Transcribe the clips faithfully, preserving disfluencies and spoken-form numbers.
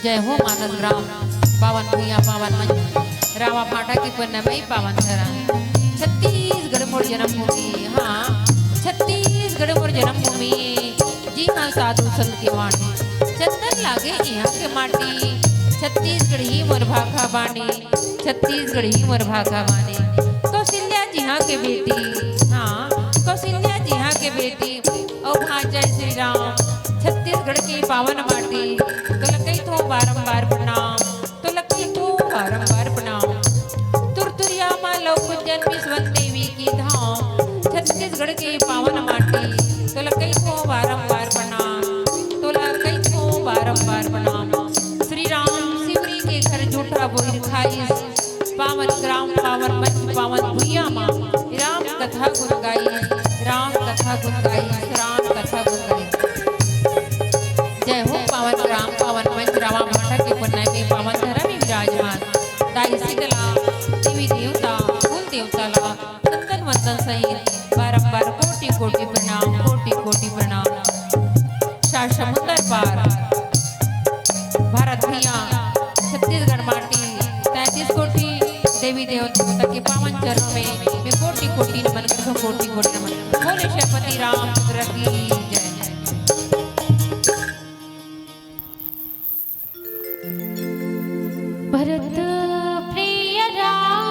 जय हो मानस ग्राम, पावन भुइयां, पावन मंच, रावा भाटा के पुन्नमई पावन धरा। छत्तीसगढ़ मोर जन्मभूमि, हाँ, छत्तीसगढ़ मोर जन्मभूमि, जिहां साधु संत के वाणी, चंदन लागे इहां के माटी, छत्तीसगढ़ ही मोर भाखा बानी, छत्तीसगढ़ ही मोर भाखा बानी। कौशल्या जिहां के बेटी, हाँ, कौशल्या जिहां के बेटी, ओ भांचा श्री राम, छत्तीसगढ़ के पावन माटी, तोला कहिथों बारंबार प्रणाम, तोला कहिथों बारंबार प्रणाम। तुरतुरिया मा लौक जन्मिस वन देवी के धाम, छत्तीसगढ़ के पावन माटी, तोला कहिथों बारंबार प्रणाम, तोला कहिथों बारंबार प्रणाम। श्री राम शिवरी के घर जूठा बोइर खाइस, पावन ग्राम पावन मंच पावन भुइयां मा राम कथा गुन गाइस, राम कथा गुन गाइस, राम कथा गुन गाइस। जय हो पावन ग्राम पावन मंच रावा भाटा के पुन्नमई पावन धरा में विराजमान दाई शीतला देवी देवता कुल देवता ला नंदन वंदन सहित बारंबार कोटि कोटि प्रणाम, कोटि कोटि प्रणाम। सात समुंदर पार भारत भुइयां छत्तीसगढ़ माटी, तैंतीस कोटि देवी देवता के पावन चरणों में मैं कोटि कोटि नमन करथों, कोटि कोटि नमन। बोले श्रीपति रामचंद्र की जय। भरत प्रिय राम,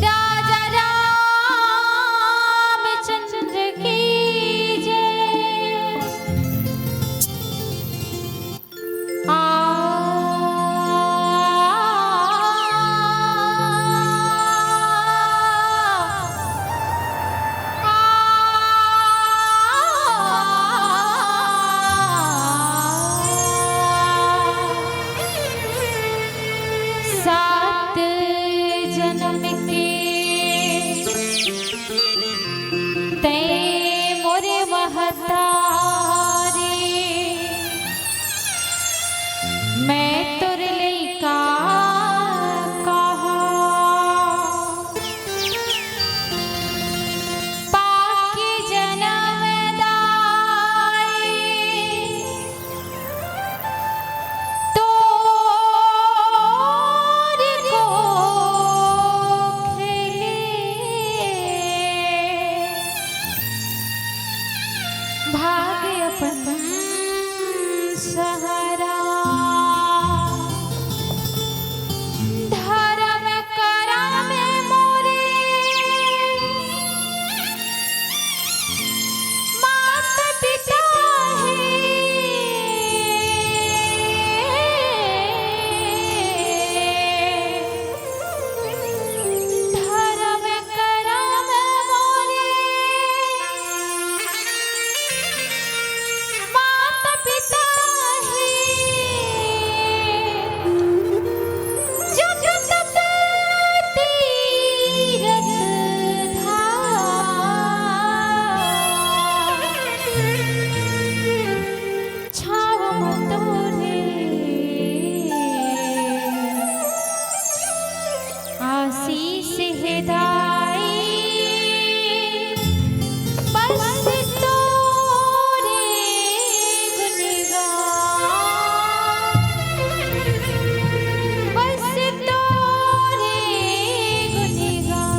राजा रामचंद्र की जय। आ, आ, सात जन्म के तैं मोर महतारी, मैं तोर लइका कहा। पाकी जनम दाई तोर कोख ले भाग अपन सहारा। धर्म करम मोरे मात पिता हे। धर्म करम मोरे मात पिता हे। जग तप तीरथ धाम। छाव मोरे आशीष हे दाई, बस तोरे गुण गान, बस तोरे गुण गान।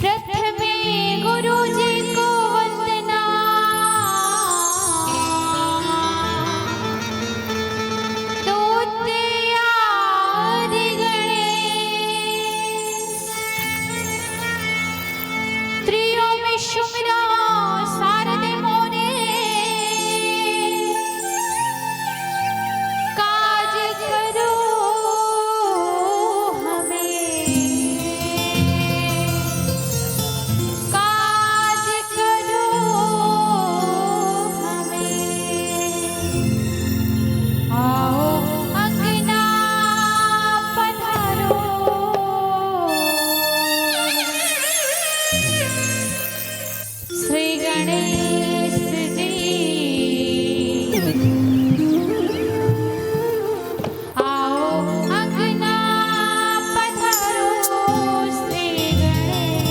प्रथमे गुरु जी को वंदना, दूतिया हरि गणेश, त्रियो में सुमिरो सारद मोरे। काज करो हमें, काज करो हमें। आओ अंगना पधारो। श्री गणेश जी, आओ अंगना पधारो श्री गणेश।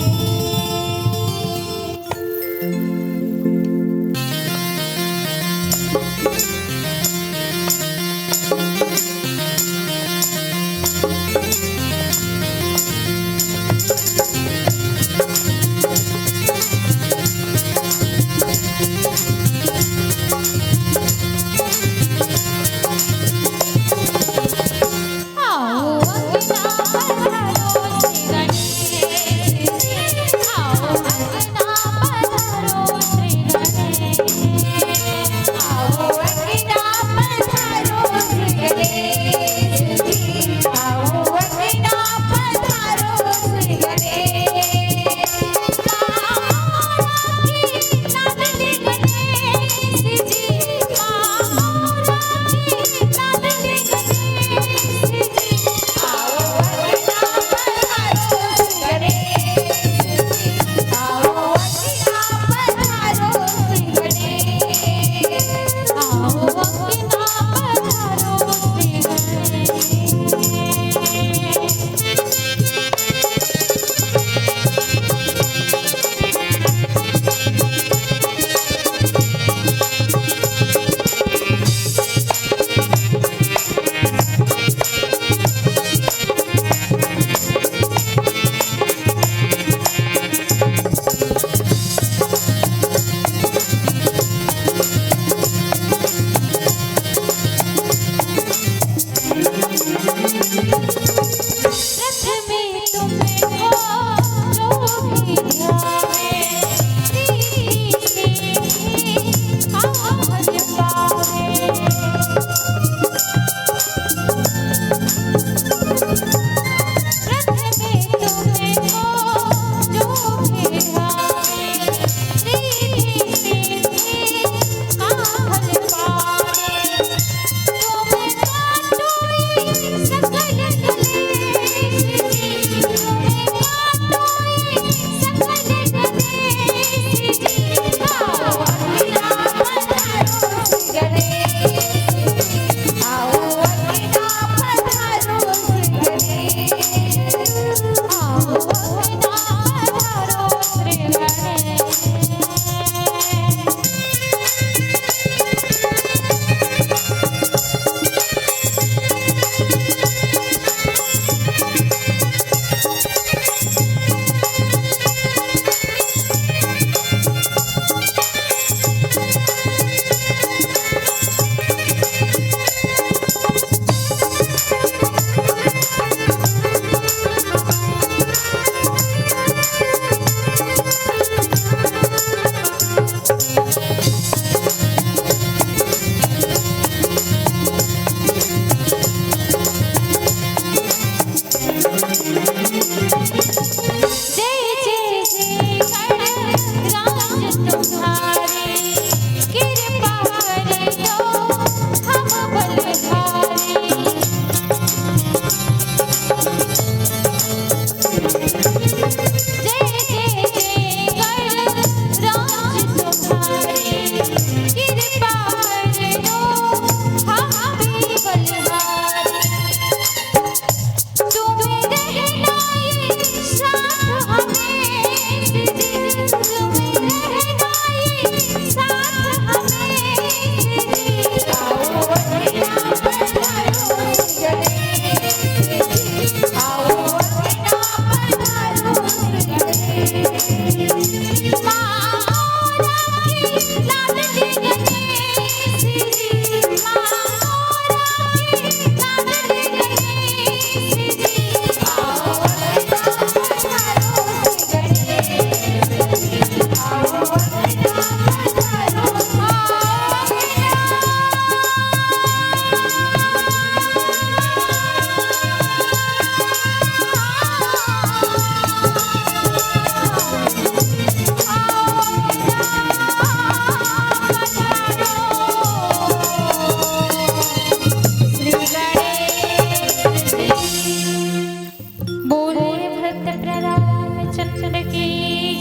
बोले भरत प्रहलाद रामचंद्र की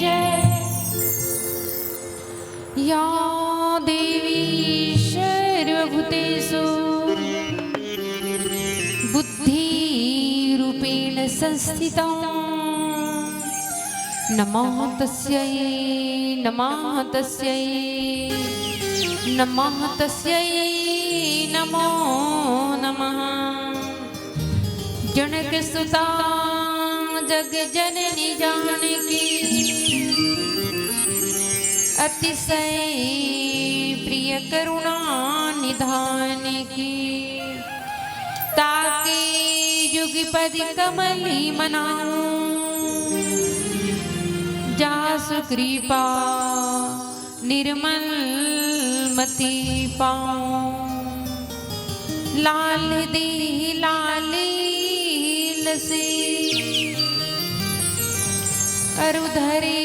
जय। या देवी सर्वभूतेषु बुद्धिरूपेण संस्थितम्। नमः तस्यै, नमः तस्यै, नमः तस्यै, नमो नमः। जनक सुता जग जननी जानकी, अतिशय प्रिय करुणा निधान की। ताके युगपद कमली मनाऊं, जासु कृपा निर्मल मति पाऊं। लाल देहि लाली लसी, अरु धरी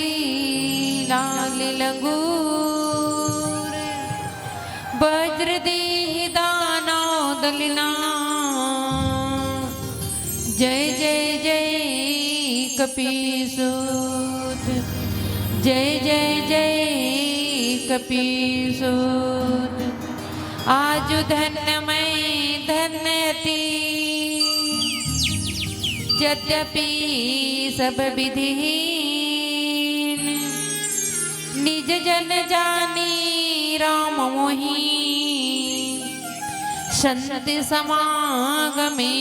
लाल लंगूर। वज्र देहि दानव दलना, जय जय जय कपीसूत, जय जय जय कपीसूत। आजु धन्य मैं धन्य अति, यद्यपि सब विधिहीन। निज जन जानी राम मोहि, संत समागमे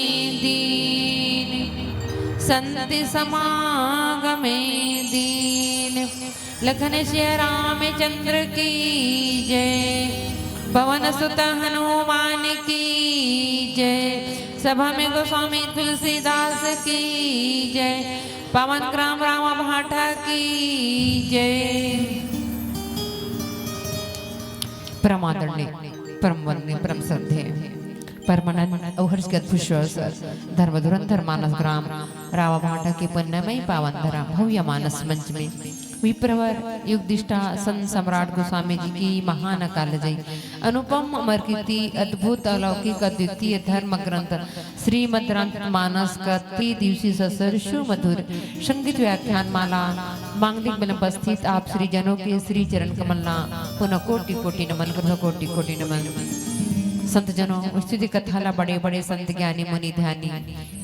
दीन, संत समागमे दीन। लखन सिया रामचंद्र की जय, पवन सुत हनुमान की जय। सभा में गोस्वामी तुलसीदास की जय, पावन ग्राम रामा भाटा की जय। परम आदरणीय, परम वंदनीय, परम श्रद्धेय, परमानंद अउ हर्ष के अद्भुत श्रोत सर धर्म धुरंधर मानस ग्राम रामा भाटा के पुण्यमय पावन धरा भव्य मानस मंच में विप्रवर युगदिष्टा संत सम्राट गोस्वामी जी की महान अकाल जय, अनुपम अमर कीर्ति, अद्भुत अलौकिक अद्वितीय धर्म ग्रंथ श्रीमद् रामचरित मानस का त्रिदिवसीय ससर सुमधुर संगीत व्याख्यान माला मांगलिक मिलन उपस्थित आप श्री जनों के श्री चरण कमल ला पुनः कोटि कोटि नमन, पुनः कोटि कोटि नमन। संत जनों, स्तुति कथा ला बड़े बड़े संत ज्ञानी मुनि ध्यानी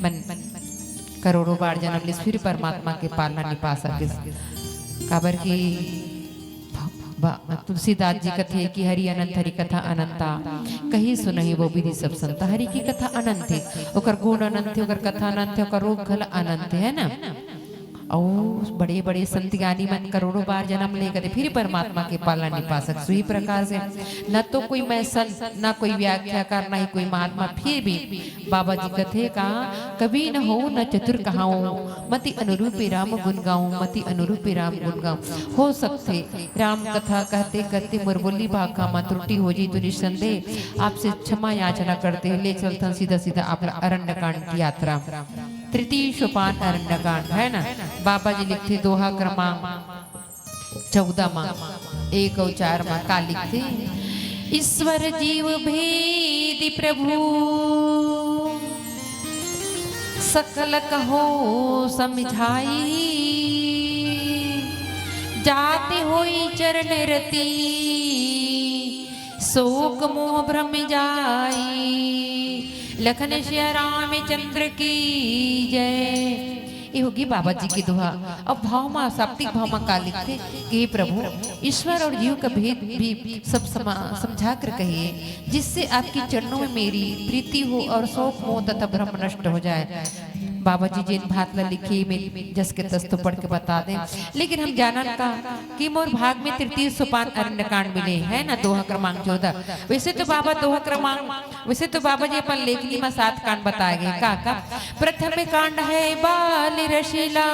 मन करोड़ों बार जन्म लिस, फिर परमात्मा के पार ला नि पा सकिस। काबर कि भ-, भ-, तुलसीदास जी कथे कि हरि अनंत हरि कथा अनंता, कही सुनहि वो विधि सब संता। हरि की कथा अनंत हे, ओकर गुण अनंत हे, ओकर कथा अनंत हे, ओकर रूप घला अनंत हे, है ना? अउ बड़े बड़े संत ज्ञानी मन करोड़ों बार जन्म ले कथे, फिर परमात्मा के पार ला नि पा सकस। उही प्रकार से न तो कोई मैं संत, न कोई व्याख्याकार, न ही कोई महात्मा, फिर भी बाबा जी कथे का, कवि न होऊं न चतुर कहाऊं, मति अनुरूपे राम गुण गाऊं, मति अनुरूपे राम गुण गाऊं। हो सकथे राम कथा कहते कहते मोर बोली भाखा म त्रुटि हो जही तो निसंदेह आपसे क्षमा याचना करते हुए ले चलथन सीधा सीधा आप ला अरण्य कांड की यात्रा। तृतीय सोपान अरण्य कांड है ना, बाबा जी लिखथे दोहा क्रमांक चौदह मा एक अउ चार मा का लिखथे? ईश्वर जीव भेद प्रभु सकल कहो समझाई, जाति होई चरण रति शोक मोह भ्रम जाई। लखन सिया रामचंद्र की जय। ये होगी बाबा जी की दोहा। अब भाव मा, शाब्दिक भाव मा का लिखथे कि हे प्रभु, ईश्वर और जीव का भेद भी सब समा-, समझा कर कहिए, जिससे आपके चरणों में मेरी प्रीति हो और शोक मोह तथा भ्रम नष्ट हो जाए। बाबा जी जिन भात ला लिखे, मैं जस के तस तो पढ़ के बता दें, लेकिन हम जानन का कि मोर भाग में तृतीय सोपान अरण्य कांड मिले, है ना, दोहा क्रमांक चौदह। वैसे तो बाबा दोहा क्रमांक, वैसे तो बाबा जी अपन लेखनी मा सात कांड बताए गए। का का? प्रथम कांड है बाल रसीला,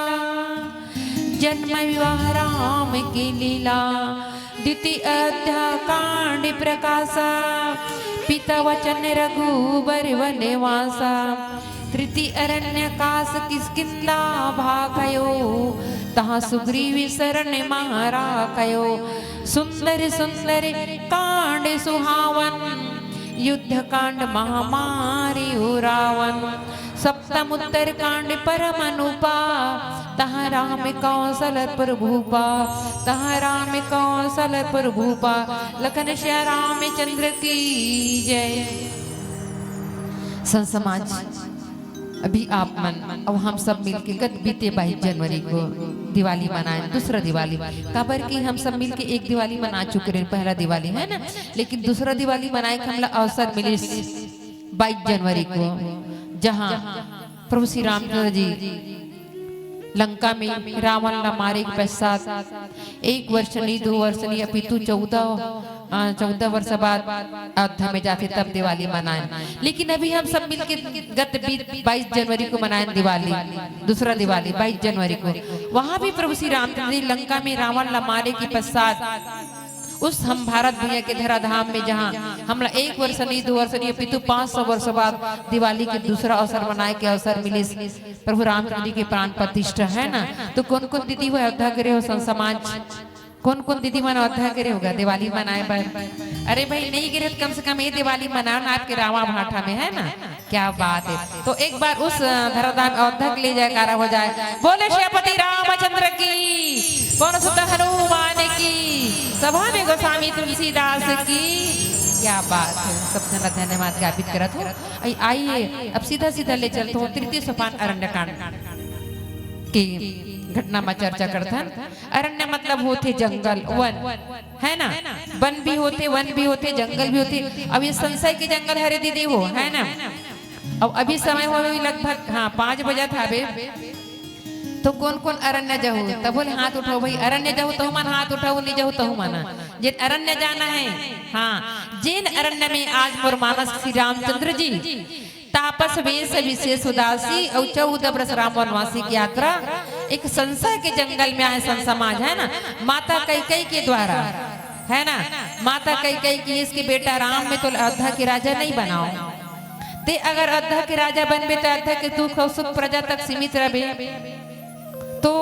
जन्म विवाह राम की लीला। द्वितीय अध्याय कांड प्रकाशा, पिता वचन रघुबर वनवासा। तृतीय अरण्य काश किष्किंधा भाखयो, तहाँ सुग्रीव शरण महा राखयो। सुंदर सुंदर कांड सुहावन, युद्ध कांड महामारी उरावन। सप्तम उत्तर कांड परम अनुपा, तहाँ राम कौशल प्रभुपा, तहाँ राम कौशल प्रभुपा। लखन सिया रामचंद्र की जय। संत समाज, अभी आप मन अउ हम सब मिलके गत बीते बाईस जनवरी को दिवाली मनाए, दूसरा दिवाली। काबर कि हम सब मिलके एक दिवाली मना चुके रहेन, पहला दिवाली है ना, लेकिन दूसरा दिवाली मनाए के हमला अवसर मिलिस बाईस जनवरी को, जहाँ प्रभु श्री रामचंद्र जी लंका में रावण ला मारे के पश्चात एक वर्ष नहीं, दो वर्ष नहीं, अपितु चौदह, अ, चौदह वर्ष बाद अयोध्या में जाथे, तब दिवाली मनाएन। लेकिन अभी हम सब मिलके गत बीस, बाईस जनवरी को मनाएन दिवाली, दूसरा दिवाली बाईस जनवरी को। वहां भी प्रभु श्री रामचंद्र जी लंका में रावण ला मारे के पश्चात उस हम भारत भैया के धराधाम में, जहां हमला एक वर्ष नहीं, दो वर्ष नहीं, अपितु पाँच सौ वर्ष बाद दिवाली के दूसरा अवसर मनाए के अवसर मिलिस, प्रभु रामचंद्र जी के प्राण प्रतिष्ठा, है ना। तो कौन कौन दीदी हो अयोध्या गे रहे हो, संत समाज, कौन कौन दीदी मन अयोध्या गे रहे होगा दिवाली मनाए बर? अरे भाई, नहीं गे रहे तो कम से कम ये दिवाली मनाओ ना, आपके रावा भाठा में, है ना। क्या बात है। तो एक बार उस, अ, धराधाम अयोध्या के लिए जयकारा हो जाए। बोले श्रीपति रामचंद्र की, पवन सुत हनुमान की, सभा में गोस्वामी तुलसीदास की। क्या बात है, सब झन ला धन्यवाद ज्ञापित करत हो। आई-, आइए, अब सीधा सीधा ले चलत हो तृतीय सोपान अरण्यकांड के घटना में चर्चा करथन। अरण्य मतलब होथे जंगल, वन, है ना। वन भी होथे, वन भी होथे, जंगल भी होथे। अब ये संशय के जंगल हरे दीदी हो, है ना। अब अभी समय हो लगभग, हाँ, पाँच बजत हवे। तो कौन कौन अरण्य जाहू? तब बोले हाथ उठाओ भाई, अरण्य जाहू तहू मन हाथ उठाओ, नहीं जाहू तहू मन। जिन अरण्य जाना है, हाँ, जिन अरण्य में आज मोर मानस श्री रामचंद्र जी तापस वेश विशेष उदासी और चौदह वर्ष राम वनवासी की यात्रा, एक संशय के जंगल में आए संत समाज, है ना। माता कैकई के द्वारा, है ना, माता कैकई की इसके बेटा राम में तो अयोध्या के राजा नहीं बनाओ। ते अगर अयोध्या के राजा बनबे तो अयोध्या के दुख और सुख प्रजा तक सीमित रहबे। तो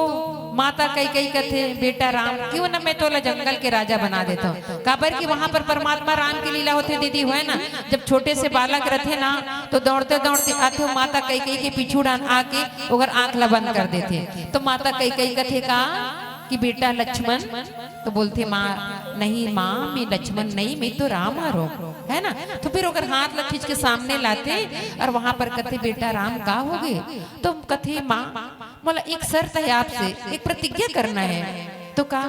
माता कैकई कथे, "बेटा राम, क्यों ना मैं तोला जंगल के राजा बना देता हूँ।" काबर कि वहां पर परमात्मा राम की लीला होथे दीदी, होय ना। जब छोटे से बालक रहथे ना, तो दौड़ते दौड़ते आथे, माता कैकई के पीछू डान आके ओकर आंख ला बंद कर देथे। तो माता कैकई कथे का कि, "बेटा लक्ष्मण," तो बोलथे, "माँ, नहीं माँ, मैं लक्ष्मण नहीं, मैं तो राम हरो," है ना। तो फिर ओकर हाथ ला खींच के सामने लाथे और वहां पर कथे, "बेटा राम, का होगे?" तो कथे, "माँ, मोला एक शर्त है आपसे, एक प्रतिज्ञा करना है।" तो का?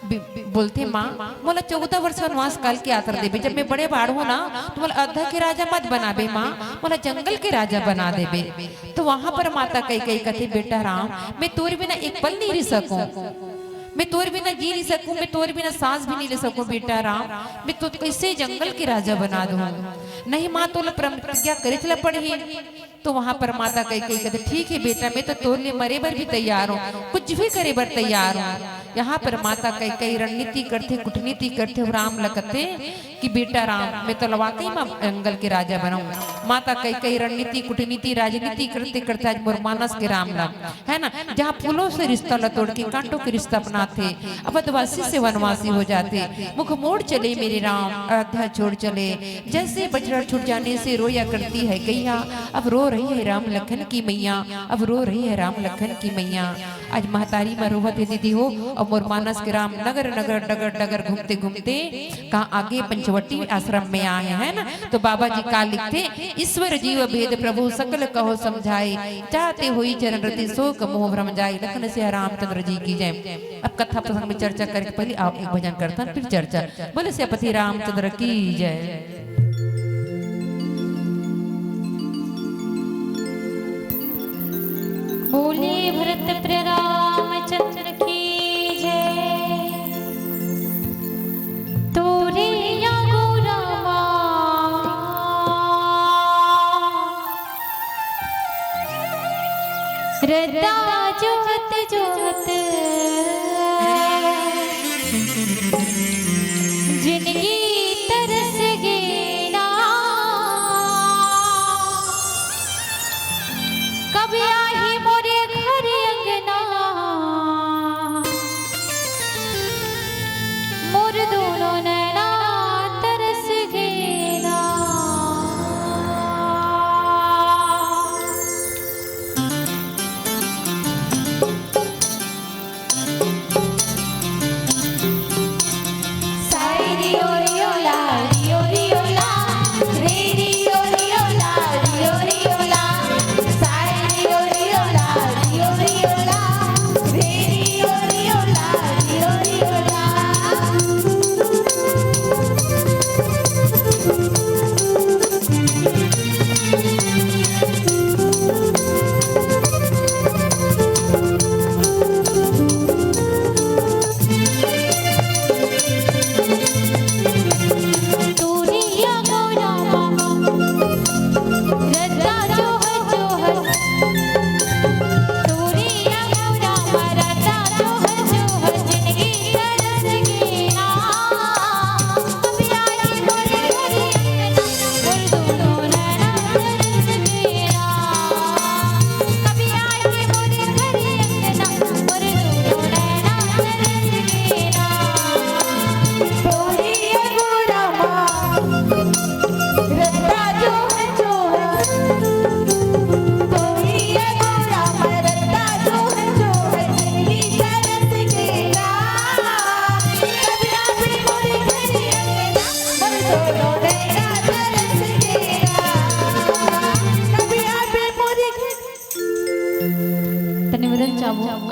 बि-, बि-, बोलथे, "माँ, मोला चौदह वर्ष वनवास काल के यात्रा देबे, जब मैं बड़े बाढ़ हो ना, तो मोला अयोध्या के राजा मत बनाबे माँ, मोला जंगल के राजा बना देबे।" तो वहां पर माता कैकई कथे, "बेटा राम, मैं तोर बिना एक पल नहीं रह सकूं, मैं तोर बिना जी नहीं सकूं, मैं तोर बिना सांस भी नहीं ले सकूं बेटा राम, मैं तो कैसे जंगल के राजा बना दूं? नहीं माँ, तोला प्रतिज्ञा करे ला पड़ही।" तो वहां पर माता कैकई कहते, "ठीक है बेटा, मैं तो तोर लिए मरे बर भी तैयार हूँ, कुछ भी करे बर तैयार हूँ।" यहाँ पर माता कैकई रणनीति करथे, कूटनीति करथे, राम ल कथे कि, "बेटा राम, मैं तो वाकई में जंगल के राजा बनाऊं।" माता कैकई रणनीति, कूटनीति, राजनीति करते करते आज मोर मानस के राम ला, है ना, जहाँ फूलों से रिश्ता ला तोड़ के कांटों के रिश्ता अपनाथे, अवधवासी से वनवासी हो जाथे। मुख मोड़ चले मेरे राम, अयोध्या छोड़ चले, जैसे बछड़ा छूट जाने से रोया करती है गैया, अब रो रही है राम लखन की मैया, अब रो रही है राम लखन की मैया। आज महतारी में रोवत है दीदी हो, और मोर मानस के राम नगर नगर डगर डगर घूमते घूमते कहाँ आगे पंचवटी आश्रम में आए हैं ना। तो बाबा जी का लिखथे, "ईश्वर जीव भेद प्रभु सकल कहो समझाए, जाते हुई चरण रति शोक मोह भ्रम जाए।" लखन सिया रामचंद्र जी की जय। अब कथा प्रसंग में चर्चा करके पहले आप एक भजन करथन, फिर चर्चा। बोले सियापति रामचंद्र की जय। बोले भरत प्रिय रामचंद्र की जय। तोरे या गो रामा, रता जोहत जोहत जिनगी तरस गे ना। कब आही मोरे घर अंगना, मोर दोनों नैना तरस गे ना। साई रे ओए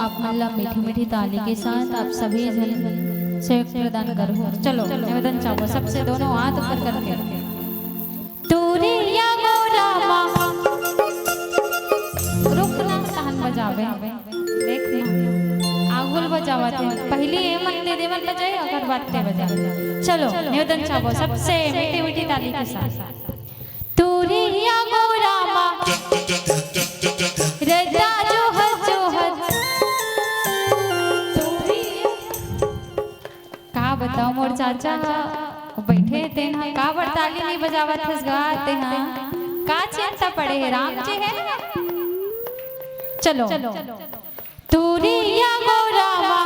आप मन ला मीठी मीठी ताली के साथ आप सभी झन सहयोग प्रदान करो। चलो, निवेदन चाहबो सबसे, दोनों हाथ ऊपर करके। तुरिया गो रामा। रुकना, तहन बजाबे। देखना, आगुल बजावत हे। पहिली ए मन दे दे मन बजाई, ओकर बाद ते बजा। चलो, निवेदन चाहबो सबसे मीठी मीठी ताली के साथ। तुरिया गो रामा, रद्दा जोहत जोहत। तुरिया। का बताओ मोर चाचा, बइठे तेन ह, काबर ताली नइ बजावत हस गा तेन ह? का चिंता पड़े हे, राम जी हे ना? चलो। तुरिया गो रामा,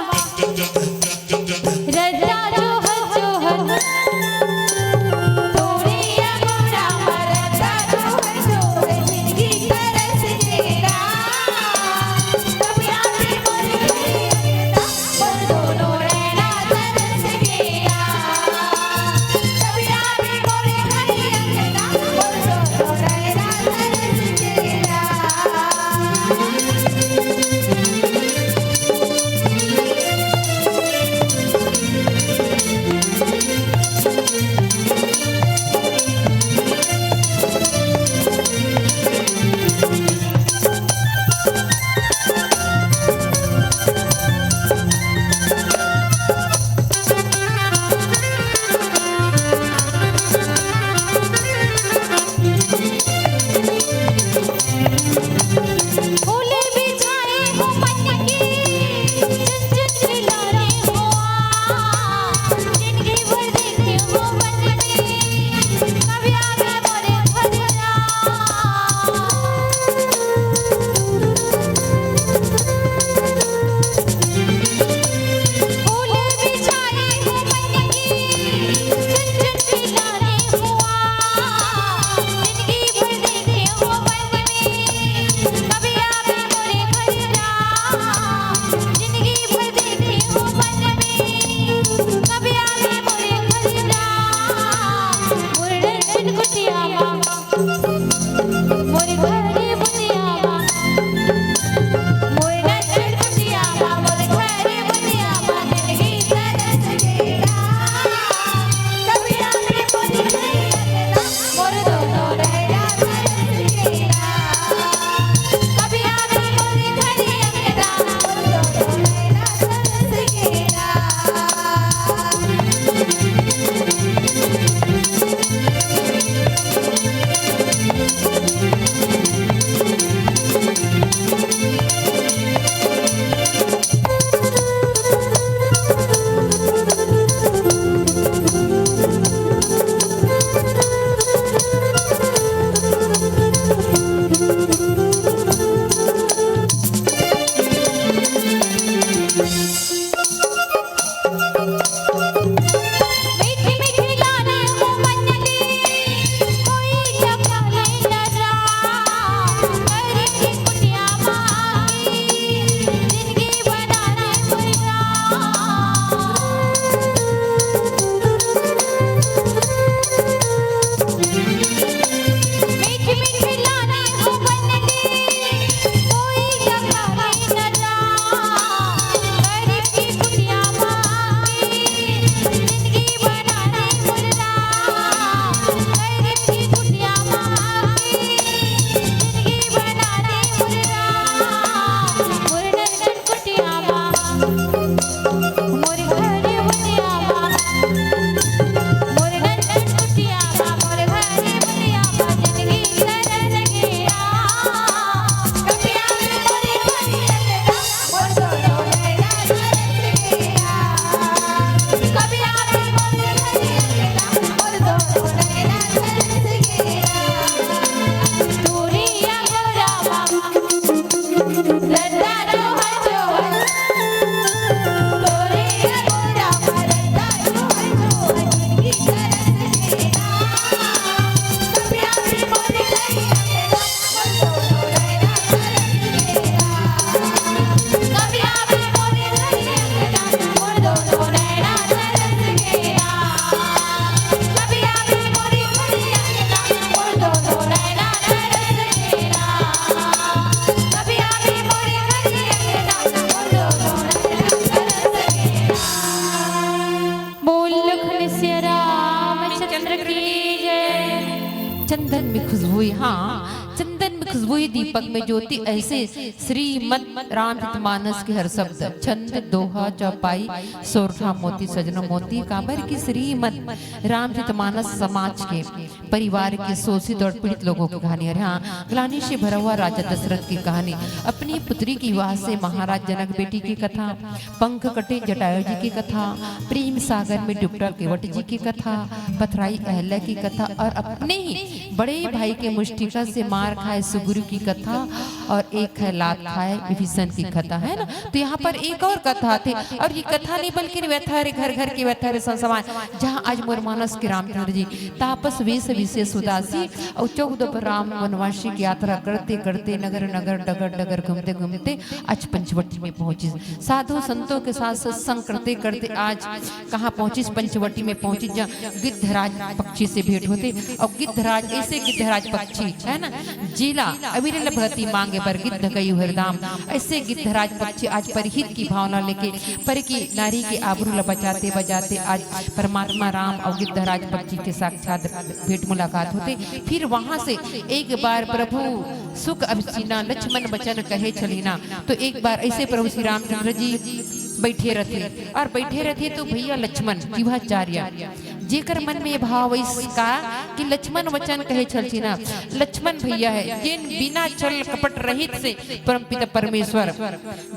रद्दा जोहत जोहत। तुरिया गो रामा, रद्दा जोहत जोहत, जिनगी तरस के राम। तब याद पड़े मोर दोनों नैना तरस के राम। तब याद पड़े मोर दोनों नैना तरस के राम। चंदन में खुशबू ही, हाँ, चंदन में खुशबू ही दीपक में ज्योति, ऐसे श्रीमद् रामचरितमानस के हर शब्द, छंद, दोहा, चौपाई, सोरठा, मोती, सजनो मोती, काबर की श्रीमद् रामचरितमानस समाज के, परिवार के शोषित और पीड़ित लोगों की कहानी। अरे हाँ, ग्लानि से भरा हुआ राजा दशरथ की कहानी, अपनी पुत्री के विवाह से महाराज जनक बेटी की कथा, पंख कटे जटायु जी की कथा, प्रेम सागर में डूबता केवट जी की कथा, पथराई अहल्या की कथा और अपने ही बड़े भाई के मुष्टिका से मार खाए सुग्रीव की कथा और एक है लात खाए विभीषण की कथा, है ना। तो यहाँ पर एक और कथा थी, और ये कथा नहीं बल्कि व्यथा रे, घर घर की व्यथा रे संसवाय, जहाँ आज मोर मानस के रामचंद्र जी तापस वेश विशेष उदासी और चौदह पर राम वनवासी की यात्रा करते करते नगर नगर डगर डगर घूमते घूमते आज पंचवटी में पहुंची। साधु संतों के साथ सत्संग करते करते आज कहाँ पहुंची? पंचवटी में पहुंची, जहाँ गिद्धराज पक्षी से भेंट होते और गिद्धराज ऐसे गिद्धराज पक्षी, है ना, जिला अविरल भगति मांगे बर गिद्ध कयु हरदाम। ऐसे गिद्धराज पक्षी आज परहित की भावना लेके पर की नारी के आबरू ला बचाते बजाते आज परमात्मा राम और गिद्धराज पक्षी के साक्षात भेंट मुलाकात होते। फिर वहां से एक बार प्रभु सुख अभिसीना लक्ष्मण वचन कहे छलीना। तो एक बार ऐसे प्रभु श्री रामचंद्र जी बैठे रहते और बैठे रहते तो भैया लक्ष्मण जीवाचार्य जेकर मन में भाव इसका कि लक्ष्मण वचन कहे छलछिना, लक्ष्मण भैया है जिन बिना छल कपट रहित से परमपिता परमेश्वर,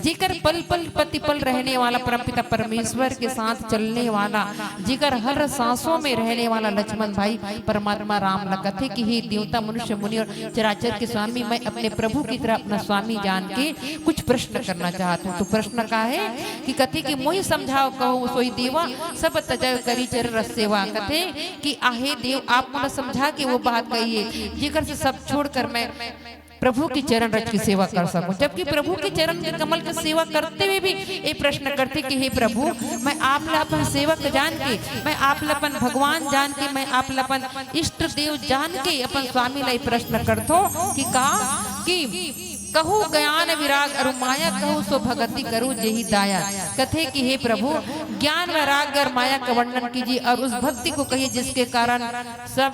जेकर पल पल प्रतिपल रहने वाला परमपिता परमेश्वर के साथ चलने वाला, जेकर हर सांसों में रहने वाला लक्ष्मण भाई परमात्मा राम ला कथे कि हे देवता, मनुष्य, मुनि और चराचर के स्वामी, मैं अपने प्रभु की तरह अपना स्वामी जान के कुछ प्रश्न करना चाहत हूँ। तो प्रश्न का है कि कथे कि मोहि समझाव कहूँ सोई देवा, सब तजय करी चरण रस सेवा। कथे कि आहे देव, आप मोला समझा के वो बात कहिए जेकर से सब छोड़कर मैं प्रभु के चरण रज की सेवा कर सकूं। जबकि प्रभु के चरण के कमल की सेवा करते हुए भी ये प्रश्न करते कि हे प्रभु, मैं आप ला अपन सेवक जान के, मैं आप ला अपन भगवान जान के, मैं आप ला अपन इष्ट देव जान के अपन स्वामी ला ये प्रश्न करथो कि का कि कहू ज्ञान विराग अरु माया, कहू सो भगति करू जेहि दाया। कथे कि हे प्रभु, ज्ञान वैराग्य और माया का वर्णन कीजिए और उस भक्ति को कहिए जिसके कारण सब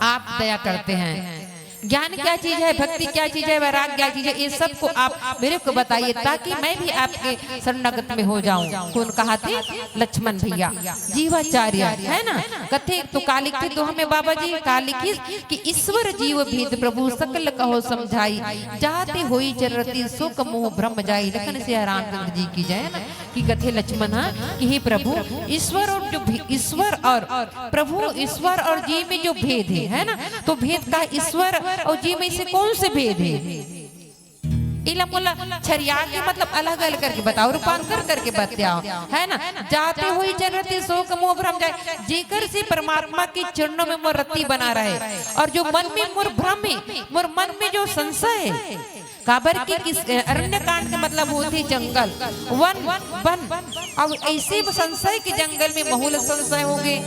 आप दया करते हैं। ज्ञान क्या चीज है, भक्ति क्या चीज है, वैराग्य क्या चीज है, ये सबको आप मेरे को बताइए ताकि मैं भी आपके शरणागत में हो जाऊं। कौन कहा थे? लक्ष्मण भैया जीवाचार्य, है ना। कथे तो का लिखिस दोहा में बाबा जी, का लिखिस कि ईश्वर जीव भेद प्रभु सकल कहो समझाई, जाते होई चरण रति शोक मोह भ्रम जाई। लखन सिया रामचंद्र जी की जय, है ना। कि कथे लक्ष्मण, हाँ, कि हे प्रभु, ईश्वर और जो भी, ईश्वर और प्रभु, ईश्वर और जीव में जो भेद है, है ना, तो भेद का ईश्वर और जीव में से कौन से भेद है? इला मोला छरिया के मतलब अलग अलग करके बताओ, रूपांतर करके बताओ, है ना। जाते होई चरण रति शोक मोह भ्रम जाए, जेकर से परमात्मा के चरणों में मोर रति बना रहे और जो मन में मोर भ्रम है, मोर मन में जो संशय है, काबर के किस अरण्य कांड के मतलब होथे जंगल, वन, वन। अब ऐसे संशय के जंगल में महू ल संशय होगे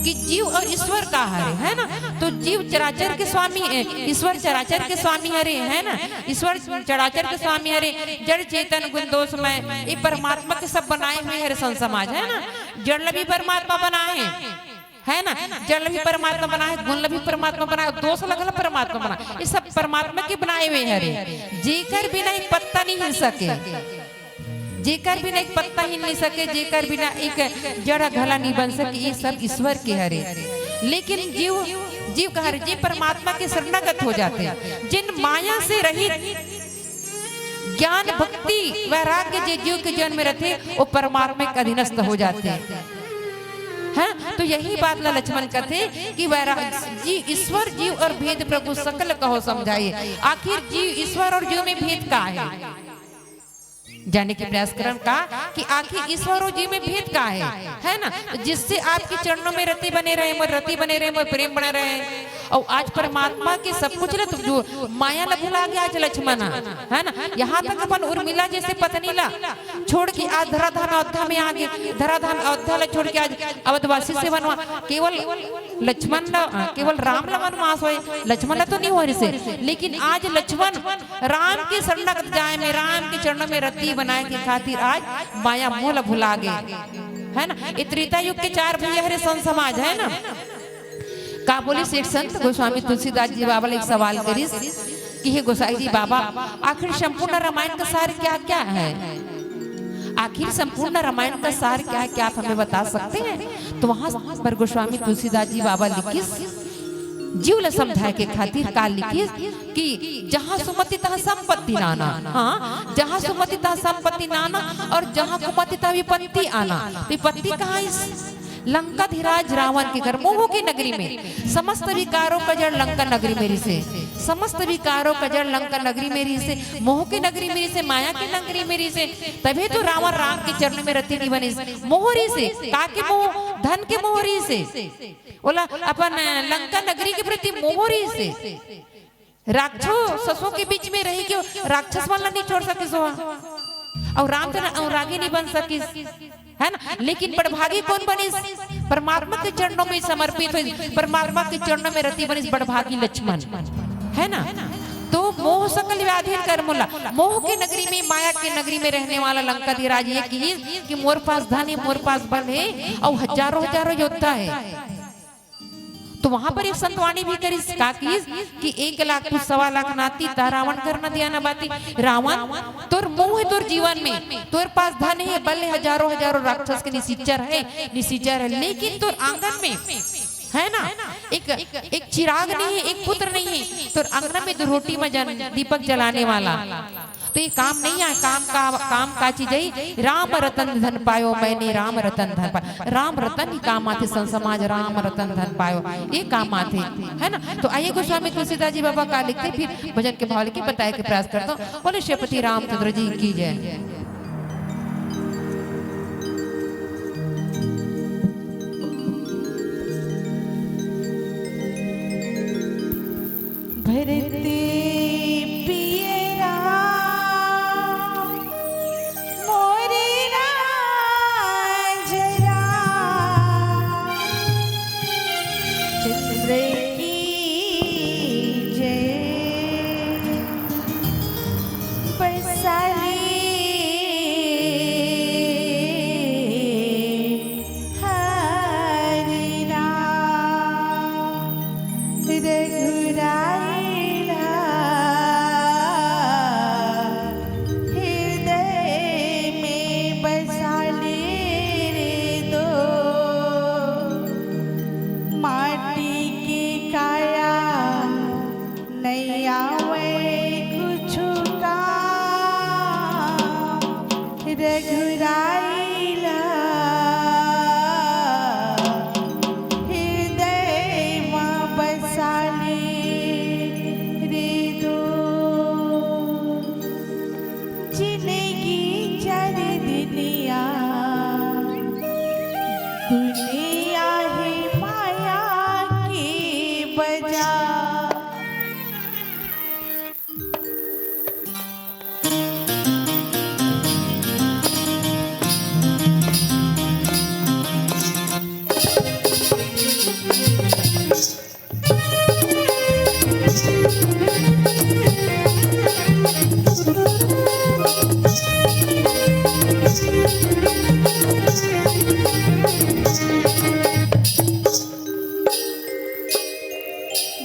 कि जीव और ईश्वर का हरे, है ना। तो जीव चराचर के स्वामी, ए, ईश्वर चराचर के स्वामी हरे, है ना। ईश्वर चराचर के स्वामी हरे, जड़ चेतन गुण दोषमय, ये परमात्मा के सब बनाए हुए हरे संत समाज, है ना। जड़ ल भी परमात्मा बनाए है, है ना। जड़ ल भी परमात्मा बनाए, गुण ल भी परमात्मा बनाए, दोष ल घला परमात्मा बनाए, ये सब परमात्मा के बनाए हुए हरे। जेकर बिना एक पत्ता नहीं हिल सके, जेकर बिना एक पत्ता हिल नहीं सके, जेकर बिना एक जड़ घला नहीं बन सके, ये सब ईश्वर के हरे। लेकिन जीव, जीव का हरे, जे परमात्मा के शरणागत हो जाते, जिन माया से रहित, ज्ञान, भक्ति, वैराग्य जे जीव के जीवन में रहते, वो परमात्मा के अधीनस्थ हो जाते हैं। तो यही बात ला लक्ष्मण कहते कि वैराग जी, ईश्वर जीव और भेद प्रभु सकल कहो समझाई। आखिर जीव, ईश्वर और जीव में भेद का है, जाने के प्रयास करन का कि आखिर ईश्वर और जीव में भेद का है, है ना। तो जिससे आपके चरणों में रति बने रहे, मोर रति बने रहे, मोर प्रेम बने रहे, और आज परमात्मा के सब कुछ ल, जो माया ल भुला गया आज लक्ष्मण, है ना। यहाँ तक अपन उर्मिला जैसे पत्नी ला छोड़ के आज धराधाम अयोध्या में आ गए, धराधाम अयोध्या ला छोड़ के आज अवधवासी से वनवा-, केवल लक्ष्मण ला, केवल राम ला वनवास होए, लक्ष्मण ला तो नहीं हो रही से, लेकिन आज लक्ष्मण राम के शरणागत जाए में, राम के चरणों में रति बनाए के खातिर आज माया मोह ल भुला गए, है ना। ये त्रेता युग के चार भैया हरे संत समाज, है ना। का बोलिस एक संत गोस्वामी तुलसीदास जी बाबा ले एक सवाल करिस कि हे गोसाई जी बाबा, आखिर संपूर्ण रामायण का सार क्या क्या है? आखिर संपूर्ण रामायण का सार क्या है, क्या आप हमें बता सकते हैं? तो वहां पर गोस्वामी तुलसीदास जी बाबा लिखिस, जीव ल समझाए के खातिर का लिखिस कि जहां सुमति तहां संपत्ति नाना, हाँ, जहां सुमति तहां संपत्ति नाना और जहां कुमति तहां विपत्ति आना। विपत्ति कहाँ? इस लंकाधिराज रावण के घर, मोह के नगरी में। समस्त विकारों का जड़ लंका नगरी में रिसे, समस्त विकारों का जड़ लंका नगरी में रिसे, मोह के नगरी में रिसे, माया के नगरी में रिसे। तभी तो रावण राम के चरणों में रति नहीं बनिस। मोह रिसे, का के मोह? धन के मोह रिसे। ओला अपन लंका नगरी के प्रति मोह रिसे। राक्षसों के बीच में रही के राक्षस मन ला नहीं छोड़ सकिस ओहा, अउ राम तो अउ रागी नहीं बन सकिस, है ना? लेकिन बड़भागी कौन बनिस? परमात्मा के चरणों में समर्पित होइस, परमात्मा के चरणों में रति बनिस बड़भागी लक्ष्मण, है ना? तो मोह सकल व्याधि हर मोला, मोह के नगरी में, माया के नगरी में रहने वाला लंकाधिराज ये किहिस कि मोर पास धन हे, मोर पास बल हे, अउ हजारों हजारों योद्धा हे। तो वहां पर एक संतवाणी भी करिस, का किहिस कि एक लाख कुछ सवा लाख नाती ता रावण कर न दिया न बाती। रावण, तोर मोह हे तोर जीवन में, तोर पास धन हे, बल हे, हजारों हजारों राक्षस के निशिचर हे, निशिचर हे, लेकिन तोर आंगन में, है ना, एक, एक चिराग नहीं हे, एक पुत्र नहीं हे, तोर अंगना में दो रोटी में जन दीपक जलाने वाला, तो ये काम नहीं आय। काम का, काम का चीज हे? राम रतन धन पायो मैंने, राम रतन धन पायो। राम रतन ही काम आथे, संत समाज राम रतन धन पायो, ये काम आथे, है ना? तो आइए गोस्वामी तुलसीदास जी बाबा का लिखथे, फिर भजन के भाव लेके बताए के प्रयास करथंव। बोले श्रीपति रामचंद्र जी की जय। भरत पिय राम मोरे राज राम चंद्र की जय। बसाली हरि राम रघुराई ला हृदय में बसाली रे दो। माटी के काया नइ आवय कुछु काम, रघुराई ला हृदय म बसाली रे दो। जिनगी चार दिनिया, दुनिया हे माया के बजार।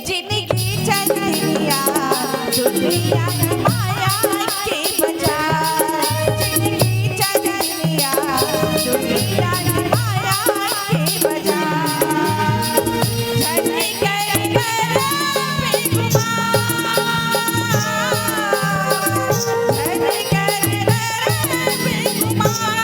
जिनगी चल दिया दुनिया माया के बजार। जिनगी चल दिया दुनिया माया के बजार। झन कर कर बेगुमान, झन कर कर बेगुमान।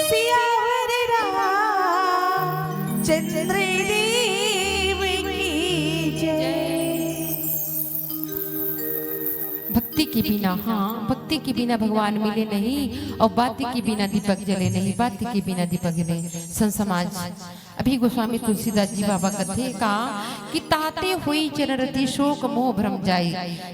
सियावर रामचंद्र देव की जय। भक्ति के बिना, हाँ, भक्ति के बिना भगवान मिले नहीं, और बाती के बिना दीपक जले नहीं, बाती के बिना दीपक जले। संत समाज, अभी गोस्वामी तुलसीदास जी बाबा कथे का कि ताते हुई चरण रति शोक मोह भ्रम जाई।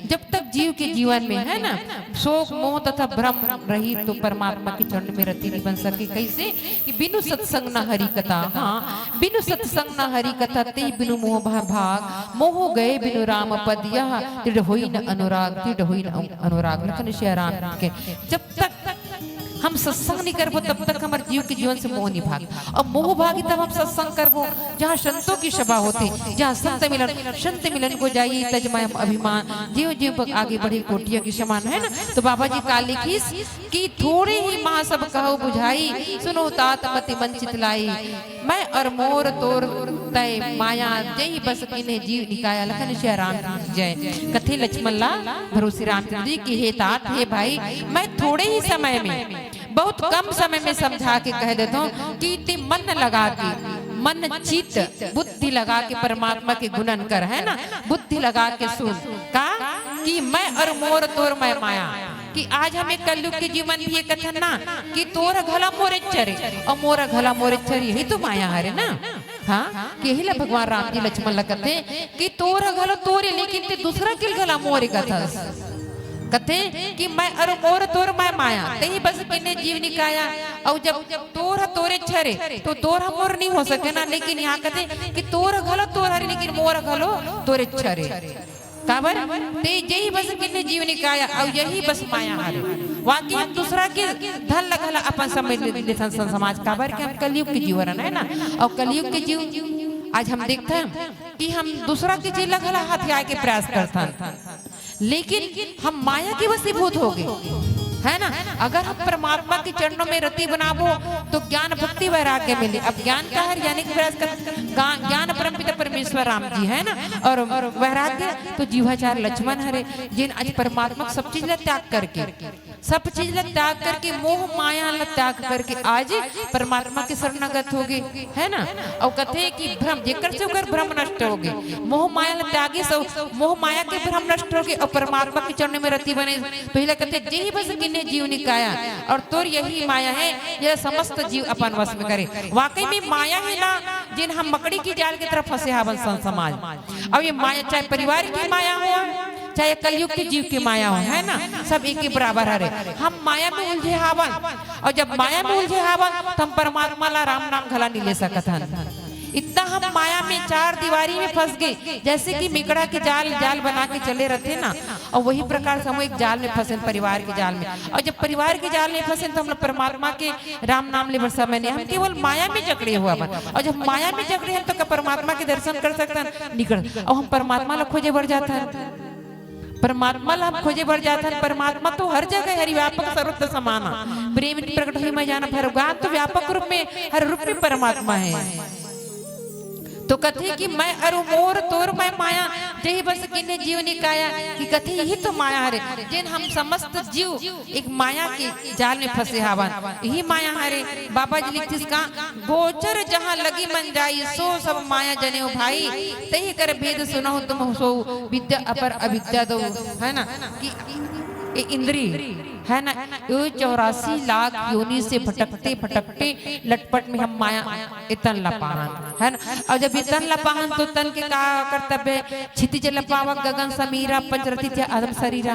जब तक जीव के जीवन में है ना, शोक मोह तथा भ्रम रही तो परमात्मा के चरण में रति नहीं बन सके। कैसे? कि बिनु सत्संग न हरि कथा, हाँ, बिनु सत्संग न हरि कथा, ते बिनु मोह भा-, भाग, मोह गए बिनु राम पद, यह दृढ़ होई न अनुराग, दृढ़ होई न अनुराग। लखन सिया राम के। जब तक हम सत्संग नहीं करबो, तब तक हमारे जीव के जीवन से मोह नहीं भाग। और मोह भागी तब हम सत्संग करबो, जहाँ संतों की सभा होती, जहाँ संत मिलन, संत मिलन को जाइए तज मैं अभिमान, जीव जीव आगे बढ़े कोटियों की समान, है ना। तो बाबा जी का लिखिस कि थोड़े ही माँ सब कहो बुझाई, सुनो तात मति मन चितलाई। मैं और मोर तोर तय माया, जही बस किन्हें जीव निकाया। लखन सिया राम की जय। कथे लक्ष्मण ला भरोसी रामचंद्र जी कि हे तात, हे भाई, मैं थोड़े ही समय में, बहुत कम समय में समझा के कह देता हूँ कि ते मन लगा के, मन चित बुद्धि लगा के परमात्मा के गुणन कर, है ना, बुद्धि लगा के सुन। का कि मैं और मोर तोर मैं माया, कि आज हमें कलयुग के जीवन भी ये कथन ना कि तोर घला मोरे चरे और मोर घला मोरे चरे, यही तो माया हरे ना। हाँ, कि यही ला भगवान राम जी लक्ष्मण ला कथे कि तोर घलो तोरे, लेकिन ते दूसरा के घला मोरे कथस। कथे कि मैं अरु मोर तोर मैं माया, तेही बस किन्हें जीव निकाया। और जब तोर ह तोरे छरे, तो तोर ह मोर नहीं हो सके ना, लेकिन यहाँ कथे कि तोर घलो तोर हरे, लेकिन मोर घलो तोरे छरे। काबर? ते जेही बस किन्हें जीव निकाया, और यही बस माया हरे। वाकई हम दूसरा के धन ला घला अपन समझ ले, ले सं-, सं-, समाज काबर के हम कलयुग के जीव हरन, है ना? और कलयुग के जीव आज हम देखते हैं कि हम दूसरा के चीज ला घला हथियाए के प्रयास करथन, लेकिन हम माया के वशीभूत हो गए, है ना? अगर हम परमात्मा के चरणों में रति बनाबो, तो ज्ञान भक्ति वैराग्य मिले। अब ज्ञान का हर यानी कि प्रयास कर, गा-, ज्ञान परमपिता परमेश्वर राम जी, है ना? और वैराग्य तो जीवाचार लक्ष्मण हरे, जिन आज परमात्मा सब चीज ला त्याग करके, सब चीज ला त्याग करके, मोह माया ला त्याग करके आज परमात्मा के शरणागत हो गए, है ना? और कथे कि भ्रम, जेकर से ओकर भ्रम नष्ट हो गए, मोह माया ला त्यागे सो, मोह माया के भ्रम नष्ट हो गए और परमात्मा के चरण में रति बने। पहले कथे, "जेही बस किन्हें जीव निकाया", और तोर यही माया है, यह समस्त जीव अपन वश में करे। वाकई में माया है ना, जिन हम मकड़ी की जाल की तरफ फंसे हावन संत समाज। अब ये माया चाहे परिवार की माया हो, चाहे कलयुग के जीव की माया हो, है ना, सब एक ही बराबर हरे। हम माया में उलझे हावन, और जब माया में उलझे हावन, तो हम परमात्मा ला राम नाम घला नहीं ले सकत हन। इतना हम माया में, चार दीवारी में फंस गए, जैसे कि मेकड़ा के जाल, जाल बना के चले रहते ना, और वही प्रकार से हम एक जाल में फंसे, परिवार के जाल में। और जब परिवार के जाल में फंसे, तो हम लोग परमात्मा के राम नाम ले बर समय नहीं, हम केवल माया में जकड़े हुआ बन। और जब माया में जकड़े हैं, तो का परमात्मा के दर्शन कर सकते हैं? नहीं कर। और हम परमात्मा ला खोजे बर जाता है, परमात्मा ला हम खोजे बर जात हन। परमात्मा तो हर जगह हरि, व्यापक सर्वत्र समाना, प्रेम प्रकट हुई मैं जाना। भगवान तो व्यापक रूप में, हर रूप में परमात्मा है। तो कथे कि मैं अरु मोर तोर मैं माया, जही बस कीन्हे जीव निकाया। कि कथे यही तो माया हरे, जेन हम समस्त जीव एक माया के जाल में फंसे हावन, यही माया हरे। बाबा जी लिखिस का, गोचर जहाँ लगी मन जाई, सो सब माया जनेऊ भाई। तही कर भेद सुनहु तुम सो, विद्या अपर अविद्या दो। है ना? कि ये इंद्री, है ना, ये चौरासी लाख योनि से भटकते भटकते लटपट में हम माया ए तन ला पाहन, है ना? और जब ये तन ला पाहन, तो तन के का कर्तव्य है? क्षितिज ल पावा गगन समीरा, पंचरथी थे अधम शरीरा।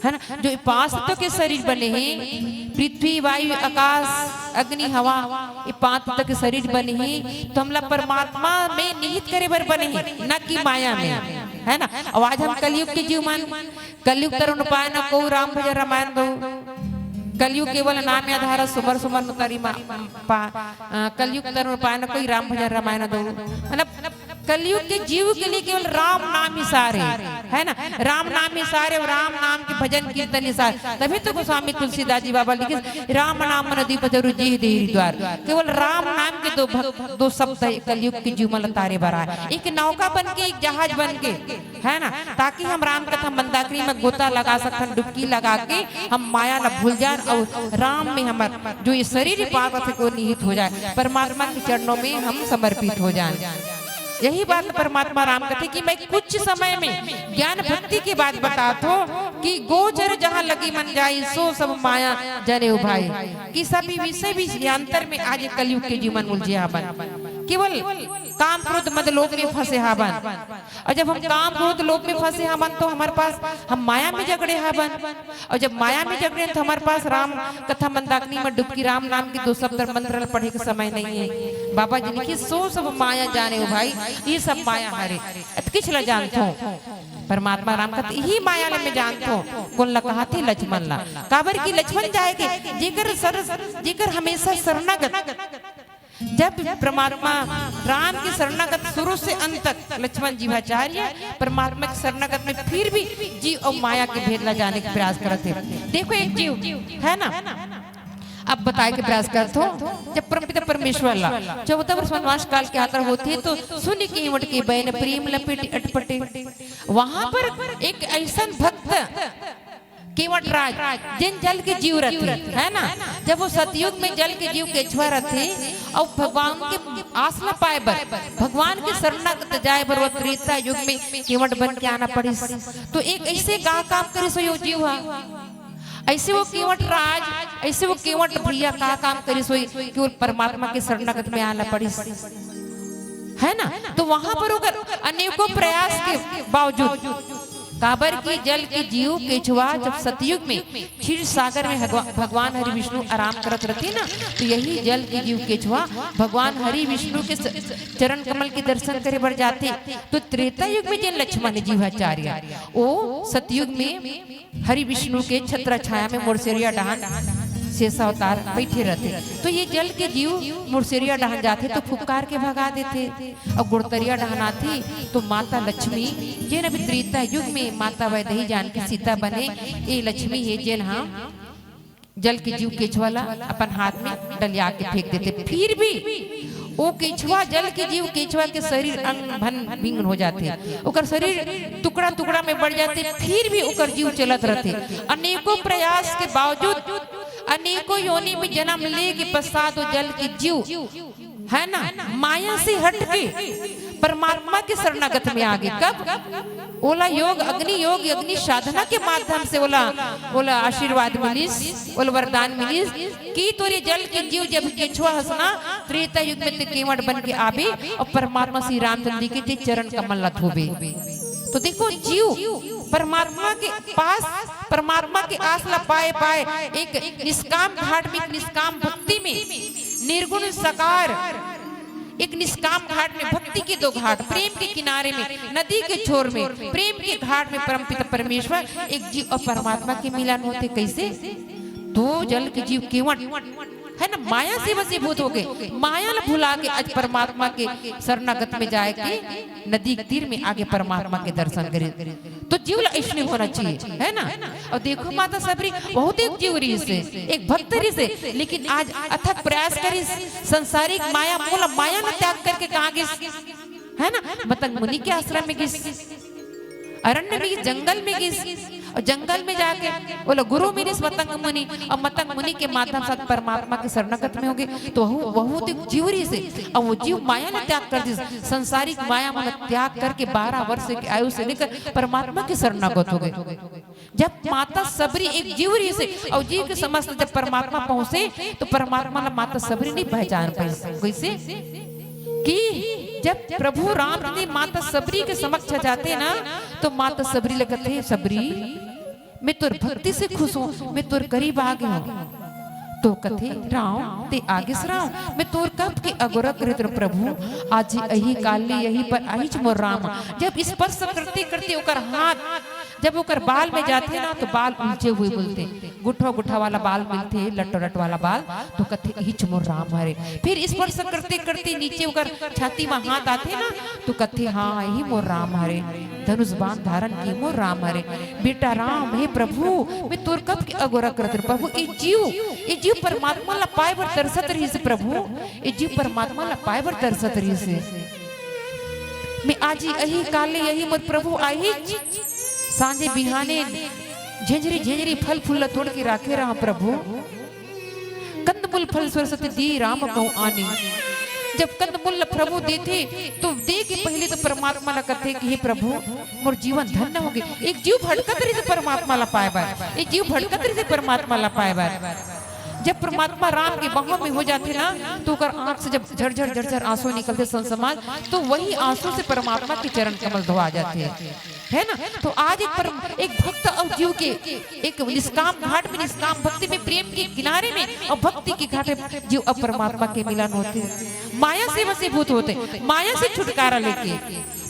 है ना? जो ये पांच तत्व के शरीर बने हैं, पृथ्वी, वायु, आकाश, अग्नि, हवा, ये पांच तत्व के शरीर बने हैं, तो हमला परमात्मा में निहित करे बर बने हैं, न कि माया में। है ना? और आज हम कलयुग के जीव मन, कलयुग तरुण पाए न कोई राम भजन रामायण दो। कलयुग केवल नाम आधार, सुमर सुमर नतारी मा-, पा-, अ, कलयुग तरुण पाए न कोई राम भजन रामायण दो। मतलब, कलयुग के जीव के लिए केवल राम नाम ही सार है, है ना? राम नाम ही सार है, राम नाम के भजन कीर्तन ही सार। तभी तो गोस्वामी तुलसीदास जी बाबा लिखे, "राम नाम मन दीप जरु जेहि देहि द्वार।" केवल राम नाम के दो भक-, दो शब्द है कलयुग के जीव मन ल तारे बर आए। एक नौका बन के, एक जहाज बन के, है ना, ताकि हम राम कथा मंदाकिनी में गोता लगा सकथन, डुबकी लगा के हम माया ला भूल जान और राम में हमर जो ये शरीर पाप से को निहित हो जाए, परमात्मा के चरणों में हम समर्पित हो जान। यही बात परमात्मा राम कथे कि मैं कुछ समय में ज्ञान भक्ति के बात बतात हों कि गोचर जहाँ लगी मन जाई, सो सब माया जनेऊ भाई। कि सभी विषय विषयांतर में आज ये कलयुग के जीव मन उलझे हावन, केवल काम क्रोध मद लोभ में फंसे हावन। और जब हम काम क्रोध लोभ में फंसे हावन, तो हमारे पास, हम माया में जकड़े हावन। और जब माया में जकड़े हैं, तो हमारे पास राम कथा मंदाकिनी में डुबकी, राम नाम के दो शब्द मंत्र पढ़े के समय नहीं है। बाबा जी लिखे, "सो सब माया जनेऊ भाई", ये सब माया हरे। अत किस ला जानत हों? परमात्मा राम कथे, "यही माया ला मैं जानत हों।" कौन ला कहथे? लक्ष्मण ला। काबर कि लक्ष्मण जाए के, जेकर सर, जेकर हमेशा शरणागत, जब परमात्मा राम के शरणागत शुरू से अंत तक लक्ष्मण जीवाचार्य परमात्मा के शरणागत में फिर भी जीव और माया के भेद ला जाने के प्रयास करत हे। देखो, एक जीव है ना, अब बताए के प्रयास करत हों, जब परमपिता परमेश्वर ला चौदह वर्ष वनवास काल के यात्रा होथे, तो सुनि केवट के बैन प्रेम लपेटि अटपटे। वहां पर एक ऐसन भक्त केवट राज, जेन जल के जीव रथे, है ना? जब वो सतयुग में जल के जीव केछवा रथे, और भगवान के आस न पाए बर, भगवान के शरणागत जाए बर वो त्रेता युग में केवट बन के आना पड़िस। तो एक ऐसे का काम करिस हो यो जीव हा? ऐसे वो केवट राज, ऐसे वो केवट भैया का काम करिस होई कि वो परमात्मा के शरणागत में आना पड़िस, है ना? तो वहां पर ओकर अनेकों प्रयास के बावजूद, काबर कि जल के जीव केछवा जब सतयुग में क्षीर सागर में भगवा-, भगवान हरि विष्णु आराम करत रथे ना, तो यही जल के जीव केछवा भगवान हरि विष्णु के स-, चरण कमल के दर्शन करे बर जाथे। तो त्रेता युग में जेन लक्ष्मण जीवाचार्य, वो सतयुग में हरि विष्णु के छत्र छाया में मुड़सेरिया डहान शेष अवतार बैठे रथे। तो ये जल के जीव मुड़सेरिया डहान जाथे तो फुफकार के भगा देथे, और गुड़तरिया डहान आथे तो माता लक्ष्मी, जेन अभी त्रेता युग में माता वैदेही जानकी सीता बने, ये लक्ष्मी हे जेन हा जल के जीव केछवा ला अपन हाथ में डलिया के फेंक देथे। फिर भी वो केछवा, जल के जीव केछवा के शरीर अंग भन भिंग हो जाथे, ओकर शरीर टुकड़ा टुकड़ा में बट जाथे, फिर भी ओकर जीव चलत रथे। अनेकों प्रयास के बावजूद, अनेकों योनि में जन्म ले के पश्चात वो जल के जीव, है ना, माया से हट के परमात्मा के शरणागत में आ गे। कब? ओला योग, अग्नि योग, अग्नि साधना के माध्यम से ओला, ओला आशीर्वाद मिलिस, ओला वरदान मिलिस कि तोरे जल के जीव जब केछवा हस ना, त्रेता युग में ते केवट बन के आबे और परमात्मा श्री रामचंद्र जी के ते चरण कमल ला धोबे। तो देखो, जीव परमात्मा के पास, परमात्मा के आस ला पाए पाए एक निष्काम धार्मिक, निष्काम भक्ति में, निर्गुण साकार एक निष्काम घाट में, भक्ति के दो घाट, प्रेम के किनारे में, नदी के छोर में, प्रेम के घाट में परमपिता परमेश्वर, एक जीव अउ परमात्मा के मिलन होथे। कइसे? दो जल के जीव केवट, हे ना, माया से वशीभूत होगे, माया ल भुला के आज परमात्मा के शरणागत में जाय के नदी के तीर में आके परमात्मा के दर्शन करे। तो जीव ला अइसने होना चाहिए, हे ना? अउ देखो, माता सबरी बहुत एक जीव रहिस हे, एक भक्त रहिस हे, लेकिन आज अथक प्रयास करिस, संसारिक माया, मोला माया ल त्याग करके कहाँ गिस, हे ना? मतंग मुनि के आश्रम में गिस, अरण्य में गिस, जंगल में गिस, अउ जंगल में जाके ओला गुरु मिलिस मतंग मुनि, अउ मतंग मुनि के माध्यम से परमात्मा के शरणागत में होगे। तो वहू, वहू तो एक जीव रहिस हे, अउ वो जीव माया ल त्याग कर दिस, संसारिक माया मन ल त्याग करके बारह वर्ष के आयु से लेकर परमात्मा के शरणागत होगे। जब माता सबरी एक जीव रहिस हे, अउ जीव के समक्ष जब परमात्मा पहुंचे, तो परमात्मा ला माता सबरी नहीं पहचान पाइस। कइसे? कि जब प्रभु राम जी माता सबरी के समक्ष जाथे ना, तो माता सबरी ल कथे, "सबरी, मैं तोर भक्ति से खुश हूँ, मैं तोर करीब आ गे हूँ।" तो कथे, "राम, तें आ गेस राम, मैं तोर कब के अगोरत रहितेंव प्रभु, आज ही अही काली अही पर आहिच मोर राम।" जब स्पर्श करते करते ओकर हाथ जब ओकर बाल में जाथे ना, तो बाल उलझे हुए मिलथे, गुठवा गुठवा वाला बाल मिलथे, लट लट वाला बाल, तो कथे, "इहिच मोर राम हरे।" फिर स्पर्श करते करते नीचे ओकर छाती में हाथ आथे ना, तो कथे, "हाँ, इही मोर राम हरे, धनुष बाण धारण किए मोर राम हरे।" बेटा राम, हे प्रभु, मैं तोर कब के अगोरत रहितेंव प्रभु, ए जीव, ए जीव परमात्मा ला पाए बर तरसत रहिस हे प्रभु, ए जीव परमात्मा ला पाए बर तरसत रहिस हे। मैं आज ही अही काले अही मोर प्रभु आहिच, सांझे बिहाने झेंझरी झेंझरी फल फूल ला तोड़ के राखे रहा प्रभु। कंदमूल फल सरस्वती दी राम कहूँ आनी। जब कंदमूल ला प्रभु देथे, तो दे के पहले तो परमात्मा ला कथे कि हे प्रभु, मोर जीवन धन्य होगे। एक जीव भटकत रहिस हे परमात्मा ला पाए बर, एक जीव भटकत रहिस हे परमात्मा ला पाए बर। जब परमात्मा राम के बाहों में हो जाथे ना, तो ओकर आंख से जब झरझर झरझर आंसू निकलथे संत समाज, तो वही आंसू से परमात्मा के चरण कमल धोआ जाथे, हे ना? तो आज एक परम, एक भक्त अउ जीव के, एक निष्काम घाट में, निष्काम भक्ति में, प्रेम के किनारे में, अउ भक्ति के घाट में जीव अउ परमात्मा के मिलन होथे। माया से वशीभूत होथे, माया से छुटकारा लेके,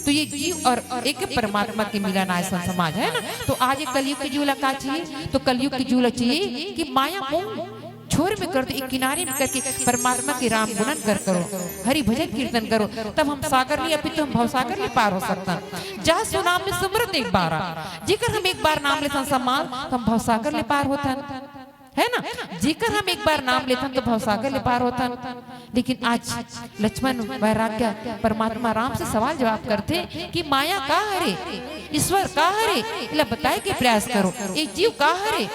तो ये जीव अउ एक परमात्मा के मिलन आय संत समाज, हे ना? तो आज एक कलयुग के जीव ला का चाहिए? तो कलयुग के जीव ला चाहिए कि माया मोह छोर में कर दो, एक किनारे में करके परमात्मा के राम गुणन कर करो, हरि भजन कीर्तन करो, तब हम सागर ले, अभी तो हम भवसागर ले पार हो सकथन। जा सो नाम में सुमिरत एक बार, जेकर हम एक बार नाम लेथन संत समाज, तो हम भवसागर ले पार होथन, हे ना? जेकर हम एक बार नाम लेथन तो भवसागर ले पार होथन। लेकिन आज लक्ष्मण वैराग्य परमात्मा राम से सवाल जवाब करथे कि माया का हरे, ईश्वर का हरे, एला बताए के प्रयास करो, ये जीव का हरे,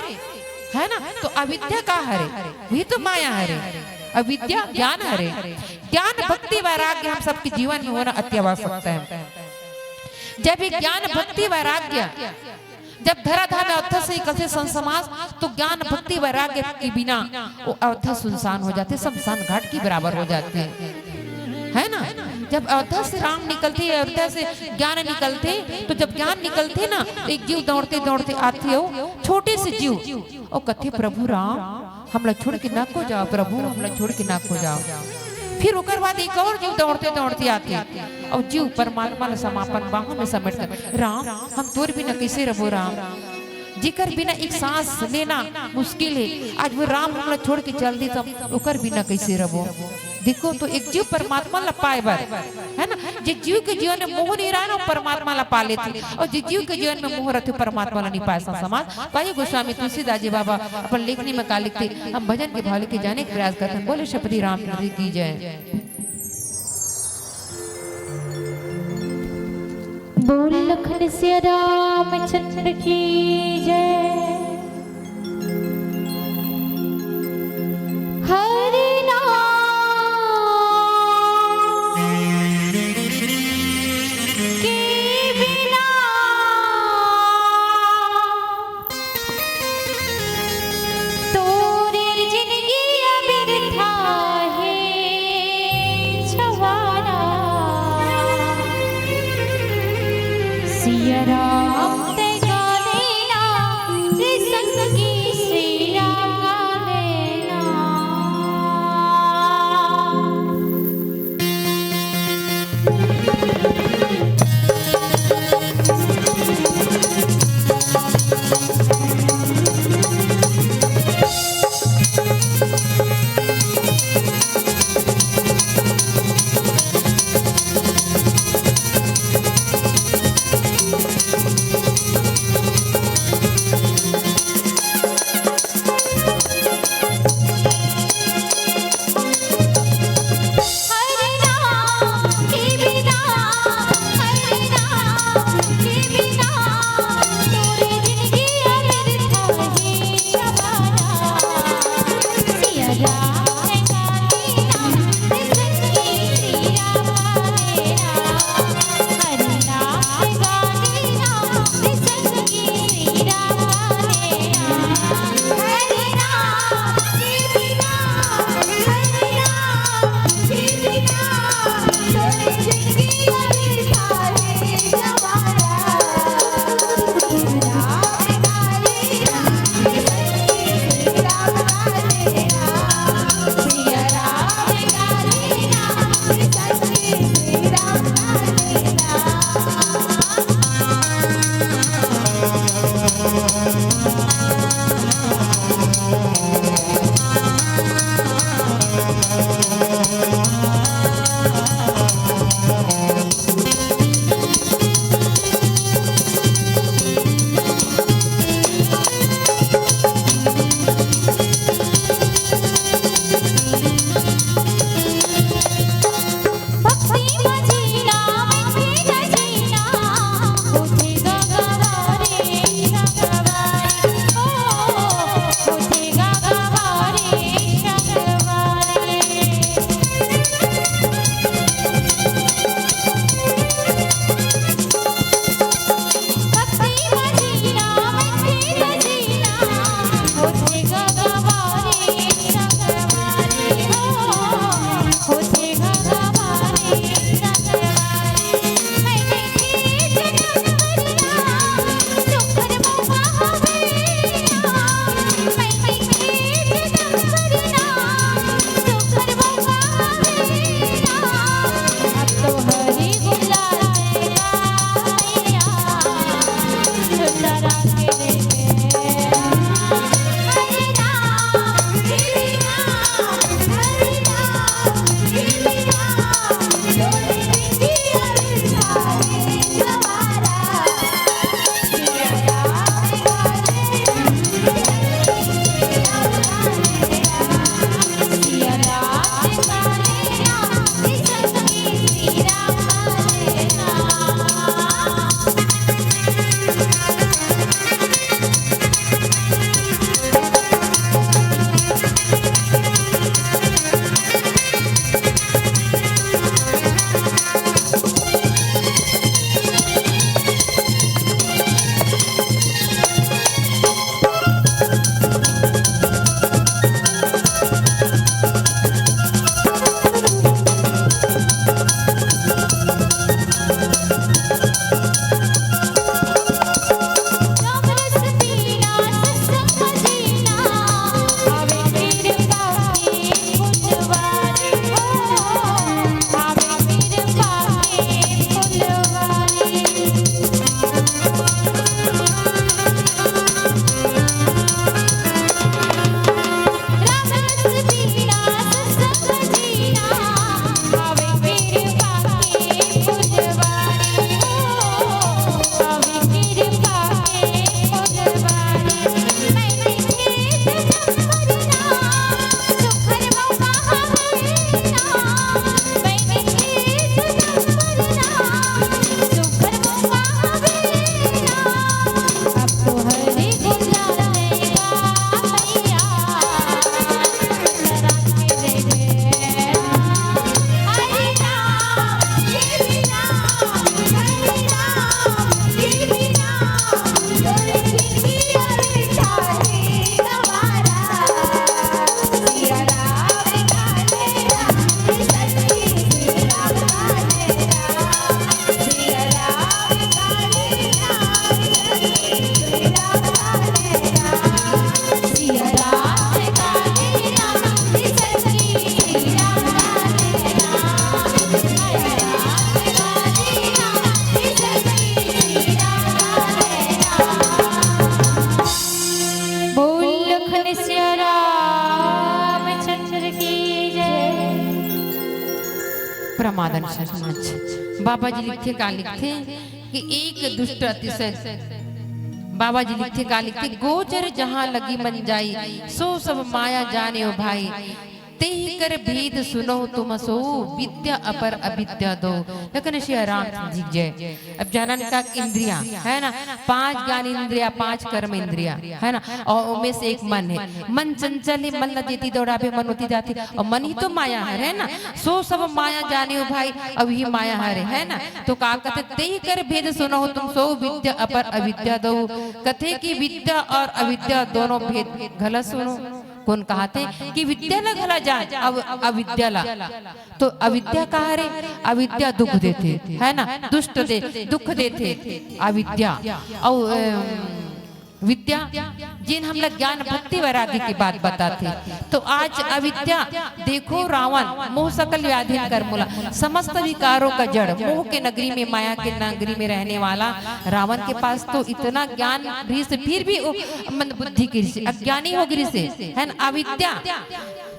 हे ना? तो अविद्या का हरे, वही तो माया हरे। अविद्या ज्ञान हरे। ज्ञान, भक्ति, वैराग्य हम सबके जीवन में होना अति आवश्यकता हे। जब ये ज्ञान, भक्ति, वैराग्य जब धराधाम में अवधस से निकलथे संत समाज, तो ज्ञान, भक्ति, वैराग्य के बिना वो अवधस सुनसान हो जाथे, शमशान घाट के बराबर हो जाथे, हे ना? जब अवधस से राम निकलथे, अवधस से ज्ञान निकलथे, तो जब ज्ञान निकलथे ना, एक जीव दौड़ते दौड़ते आथे, वो छोटे से जीव, अउ कथे, "प्रभु राम, हमला छोड़ के न को जाव प्रभु, हमला छोड़ के न को जाव।" फिर ओकर बाद एक अउ जीव दौड़ते दौड़ते आथे, अउ जीव परमात्मा ला समा अपन बाहों में समेट कर, "राम, हम तोर बिना कइसे रहबो राम? जेकर बिना एक सांस लेना मुश्किल हे, आज वो राम हमला छोड़ के चल दिस, त ओकर बिना कइसे रहबो?" देखो तो, एक जीव परमात्मा ला पाए बर, हे ना, जे जीव के जीवन में मोह नहीं रहय ना, वो परमात्मा ला पा लेथे, अउ जे जीव के जीवन में मोह रहिथे, परमात्मा ला नहीं पाए संत समाज। पाइए गोस्वामी तुलसीदास जी बाबा अपन लेखनी में का लिखथे, हम भजन के भाव लेके जाने के प्रयास करथन। बोले श्रीपति रामचंद्र जी की जय। बोल लखन सिया रामचंद्र की जय। हरि नाम के बिना तोरे जिनगी बिरथा हे छवारा। सिया राम ते गा लेना, रे संगी सिया गा लेना। बोल लखन सिया रामचंद्र की जय। प्रमादन समाज। बाबा जी लिखथे, का लिखथे कि एक दुष्ट अतिशय, बाबा जी लिखथे, का लिखथे, "गोचर जहाँ लगी मन जाई, सो सब माया जाने ओ भाई।" तेहि कर भेद सुनहु तुम सो, विद्या अपर अविद्या दो। लेकिन श्री राम जी जय। अब जानन का इंद्रिया, है ना, पांच ज्ञान इंद्रिया, पांच कर्म इंद्रिया, है ना, और उनमें से एक मन है। मन चंचल है, मन ला जेती दौड़ाबे, मन ओती जाथे, और मन ही तो माया है, है ना। सो सब माया जाने ओ भाई, अब ही माया हरे, है ना। तो का कथे, "तेहि कर भेद सुनहु तुम सो, विद्या अपर अविद्या दो।" कथे कि विद्या और अविद्या दोनों भेद घला सुनो। कोन कहाथे कि विद्या ला घला जान, अव-, अविद्या ला। तो अविद्या का हरे? अविद्या दुख देथे, है ना, दुष्ट दे, दुख देथे अविद्या। अउ, अम, विद्या, जेन हमला ज्ञान भक्ति वैराग्य के बात बताथे। तो आज अविद्या, देखो रावण, मोह सकल व्याधिन कर मूला, समस्त विकारों का जड़, मोह के नगरी में, माया के नगरी में रहने वाला रावण के पास तो इतना ज्ञान रहिस, फिर भी वो मंद बुद्धि के ऋषि, अज्ञानी हो गिरिस, है ना, अविद्या।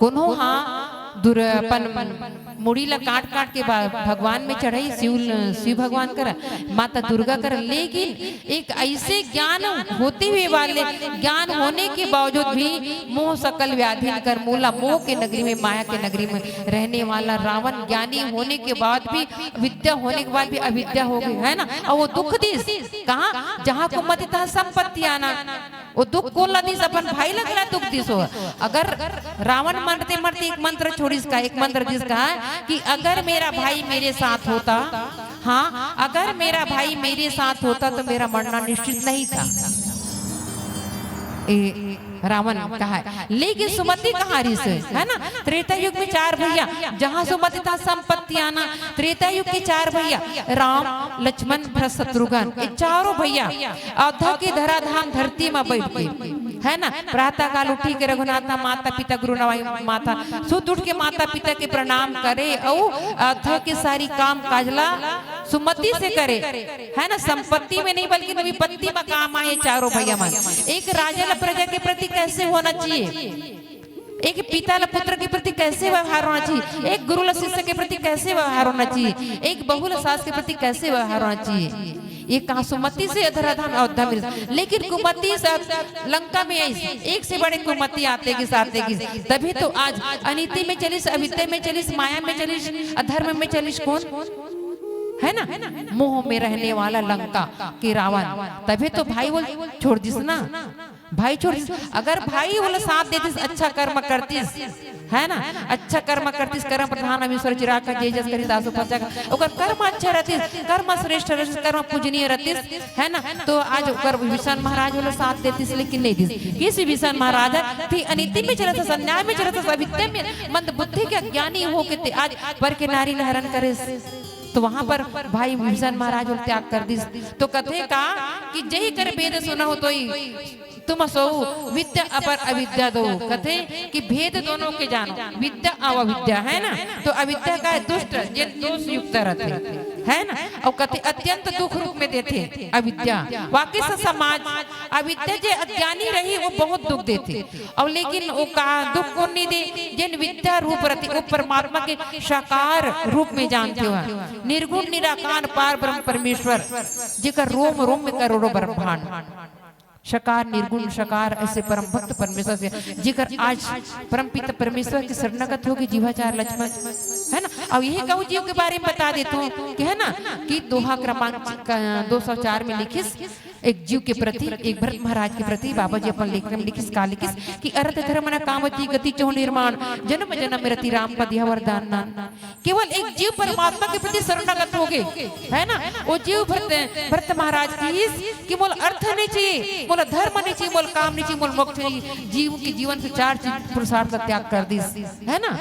कोनो हा दुर-, अपन मुड़ी ला काट काट के बा-, भगवान में चढ़ाई, शिव ल-, शिव भगवान कर, माता दुर्गा कर। लेकिन एक ऐसे ज्ञान होते हुए वाले, ज्ञान होने के बावजूद भी मोह सकल व्याधिन कर मूला, मोह के नगरी में, माया के नगरी में रहने वाला रावण ज्ञानी होने के बाद भी, विद्या होने के बाद भी अविद्या हो गई, है ना। और वो दुख दिस, कहाँ? "जहाँ कुमति तहाँ संपत्ति आना।" वो दुख कोन ला दिस? अपन भाई ला घला दुख दिस हो। अगर रावण मरते मरते एक मंत्र छोड़िस का, एक मंत्र दिस का कि "अगर मेरा भाई मेरे साथ होता, हाँ, अगर मेरा भाई मेरे साथ होता तो मेरा मरना निश्चित नहीं था।" ए, रावण कहा है। लेकिन सुमति कहाँ रहिस, है ना? त्रेता युग में चार भैया, जहाँ सुमति तहाँ संपत्ति आना। त्रेता युग के चार भैया, राम, लक्ष्मण, भरत, शत्रुघ्न, ये चारों भैया अयोध्या के धराधाम धरती में बैठ के, है ना, प्रातः काल उठी के रघुनाथा माता पिता गुरु नवाई माता, सुत उठ के माता पिता के प्रणाम करे, अउ अयोध्या के सारी काम काज ला सुमति से करे, है ना, संपत्ति में नहीं बल्कि विपत्ति में काम आए चारों भैया मन। एक राजा ला प्रजा के प्रति कैसे होना चाहिए, एक पिता ला पुत्र के प्रति कैसे व्यवहार होना चाहिए, एक गुरु ला शिष्य के प्रति कैसे व्यवहार होना चाहिए, एक बहू ला सास के प्रति कैसे व्यवहार होना चाहिए। ये कहाँ सुमति से अधराधाम अयोध्या में, लेकिन कुमति से लंका में आई, एक से बड़े कुमति आते गिस, आते गिस। तभी तो आज अनीति में चलिस, अविद्या में चलिस, माया में चलिस, अधर्म में चलिस, कोन? है ना, मोह में रहने वाला लंका के रावण। तभे तो भाई ओला छोड़ दिस ना, भाई छोड़ दिस। अगर भाई ओला साथ देतिस, अच्छा कर्म करतिस, है ना, अच्छा कर्म करतिस, कर्म प्रधान अमीश्वर चिराग का जे जस करी तासु फल चाखा, ओकर कर्म अच्छा रहतिस, कर्म श्रेष्ठ रहतिस, कर्म पूजनीय रहतिस, है ना, तो आज ओकर विभीषण महाराज ओला साथ देतिस, लेकिन नहीं दिस। किस विभीषण महाराज है? ते अनीति में चलत हस, अन्याय में चलत हस, अविद्या में, मंद बुद्धि के, अज्ञानी हो के ते आज पर के नारी ला हरण करेस। तो वहां पर भाई विभीषण महाराज ओला त्याग कर दिस। तो कथे का कि जही कर भेद सुनहु तोई, तुम असौ विद्या अपर अविद्या दो। कथे कि भेद दोनों के जानो, विद्या अउ अविद्या, है ना। तो अविद्या का दुष्ट, जे दोष युक्त रहते, है ना। अउ कथे अत्यंत दुख रूप में देथे अविद्या। वाकिस समाज, अविद्या जे अज्ञानी रही, वो बहुत दुख देथे। अउ लेकिन वो का दुख कोन नहीं दे? जेन विद्या रूप रथे, वो परमात्मा के साकार रूप में जानथे, वह निर्गुण निराकार पार ब्रह्म परमेश्वर, जेकर रोम रोम में करोड़ों ब्रह्मांड। साकार, निर्गुण, साकार, ऐसे परम भक्त परमेश्वर से, जेकर आज परमपिता परमेश्वर के शरणागत होगे जीवाचार लक्ष्मण, है ना। अब यही कहूँ जीव के बारे में बता देता हूँ कि, है ना, कि दोहा क्रमांक क-, दो सौ चार में लिखिस, एक जीव के प्रति, एक भरत महाराज के प्रति बाबा जी अपन लेखन में लिखिस, का लिखिस कि अरथ धर्म न काम जी गति चहु निर्माण, जन्म जन्म रति राम पद यह वरदान नान। केवल एक जीव परमात्मा के प्रति शरणागत होगे, है ना। वो जीव भरत, भरत महाराज किहिस कि मोला अर्थ नहीं चाहिए, मोला धर्म नहीं चाहिए, मोला काम नहीं चाहिए, मोला मोक्ष चाहिए। जीव के जीवन से चार चीज पुरुषार्थ का त्याग कर दिस, है ना।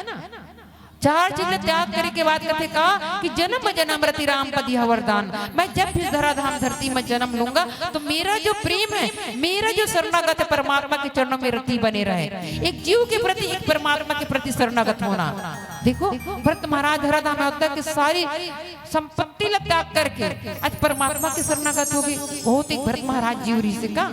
चार चीज ला त्याग करे के बाद कथे का कि जन्म जन्म रति राम पद यह वरदान। मैं जब भी धराधाम धरती में जन्म लूंगा तो मेरा जो प्रेम है, मेरा जो शरणागत है परमात्मा के चरणों में रति बने रहे। एक जीव के प्रति, एक परमात्मा के प्रति शरणागत होना। देखो, भरत महाराज धराधाम में होता कि सारी संपत्ति ला त्याग करके आज परमात्मा के शरणागत होगे। बहुत एक भरत महाराज जीव रहिसे का,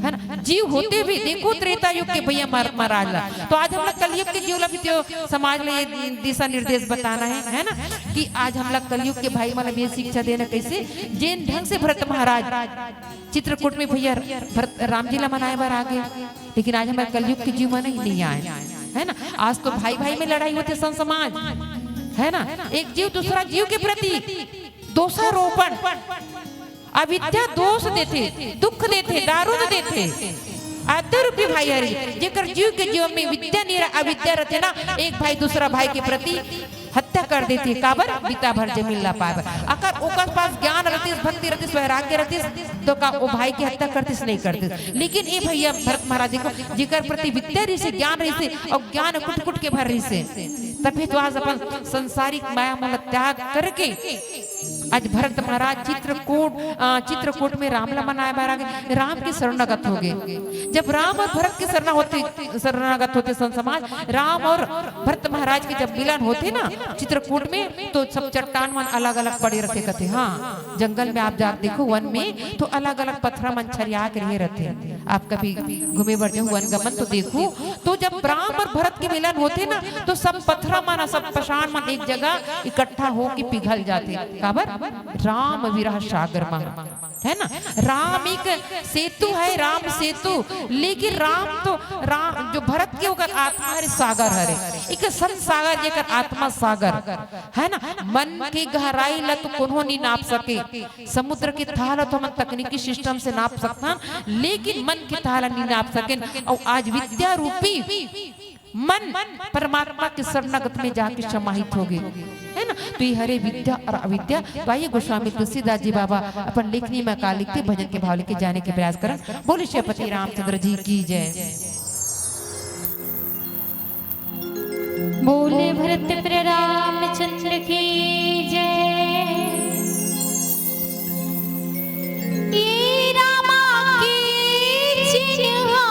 है ना। जीव होते भी देखो त्रेता युग के भैया महार-, महाराज ला। तो आज हम लोग कलयुग के जीव ला भी तो समाज ला ये दिशा निर्देश बताना है, है ना, कि आज हम लोग कलयुग के भाई मन ला भी ये शिक्षा देना कैसे, जेन ढंग से भरत महाराज चित्रकूट में भैया भरत राम जी ला मनाए बर आ गे, लेकिन आज हमारे कलयुग के जीव मन ही नहीं आए, है ना। आज तो भाई भाई में लड़ाई होथे संत समाज, है ना, एक जीव दूसरा जीव के प्रति दोषारोपण, अविद्या दोष देथे, दुख देथे, दारुण देथे। अद्या रूपी भाई हरे, जेकर जीव के जीवन में विद्या नहीं रहे, अविद्या रहथे ना, एक भाई दूसरा भाई के प्रति हत्या कर देथे। काबर? बिता भर जमीन ला पाए बर। अगर ओकर पास ज्ञान रहतिस, भक्ति रहतिस, वैराग्य रहतिस, तो का ओ भाई के हत्या करतिस? नहीं करतिस। लेकिन ए भैया भरत महाराज देखो, जेकर प्रति विद्या रहिसे, ज्ञान रहिसे, अउ ज्ञान कुट कुट के भर रहिसे, तभी तो आज अपन संसारिक माया मोह ला त्याग करके आज भरत महाराज चित्रकूट, अ, चित्रकूट में राम ला मनाए बर आ गे, राम के शरणागत होगे। जब राम और भरत के शरणा होथे, शरणागत होथे संत समाज, राम और भरत महाराज के जब मिलन होथे ना चित्रकूट में, तो सब चट्टान मन अलग-अलग पड़े रथे, कथे, हाँ, जंगल में आप जाके देखो, वन में तो अलग-अलग पथरा मन छरिया के रहे रथे। आप कभी घूमे बर जाहू वन गमन तो देखहू, तो जब राम और भरत के मिलन होथे ना, तो सब पथरा मन, सब पषाण मन एक जगह इकट्ठा होके पिघल जाथे। काबर? राम विरह सागर मा, है ना? राम एक सेतु है, राम सेतु, लेकिन राम तो, राम जो भरत के ओकर आत्मा हरे सागर हरे, एक संत सागर जेकर आत्मा सागर, है ना? मन के गहराई ला तो कोनो नहीं नाप सके, समुद्र के तह ला तो हमन तकनीकी system से नाप सकथन, लेकिन मन के तह ला नहीं नाप सकेन। अउ आज विद्या रूपी मन परमात्मा के शरणागत में जाके समाहित होगे, है ना? तो ये हरे विद्या और अविद्या। तो आइए गोस्वामी तुलसीदास जी बाबा अपन लेखनी में का लिखथे, भजन के भाव लेके जाने के प्रयास करन। बोले श्रीपति रामचंद्र जी की जय। बोले भरत प्रिय रामचंद्र की जय। ये रामा के चिन्हा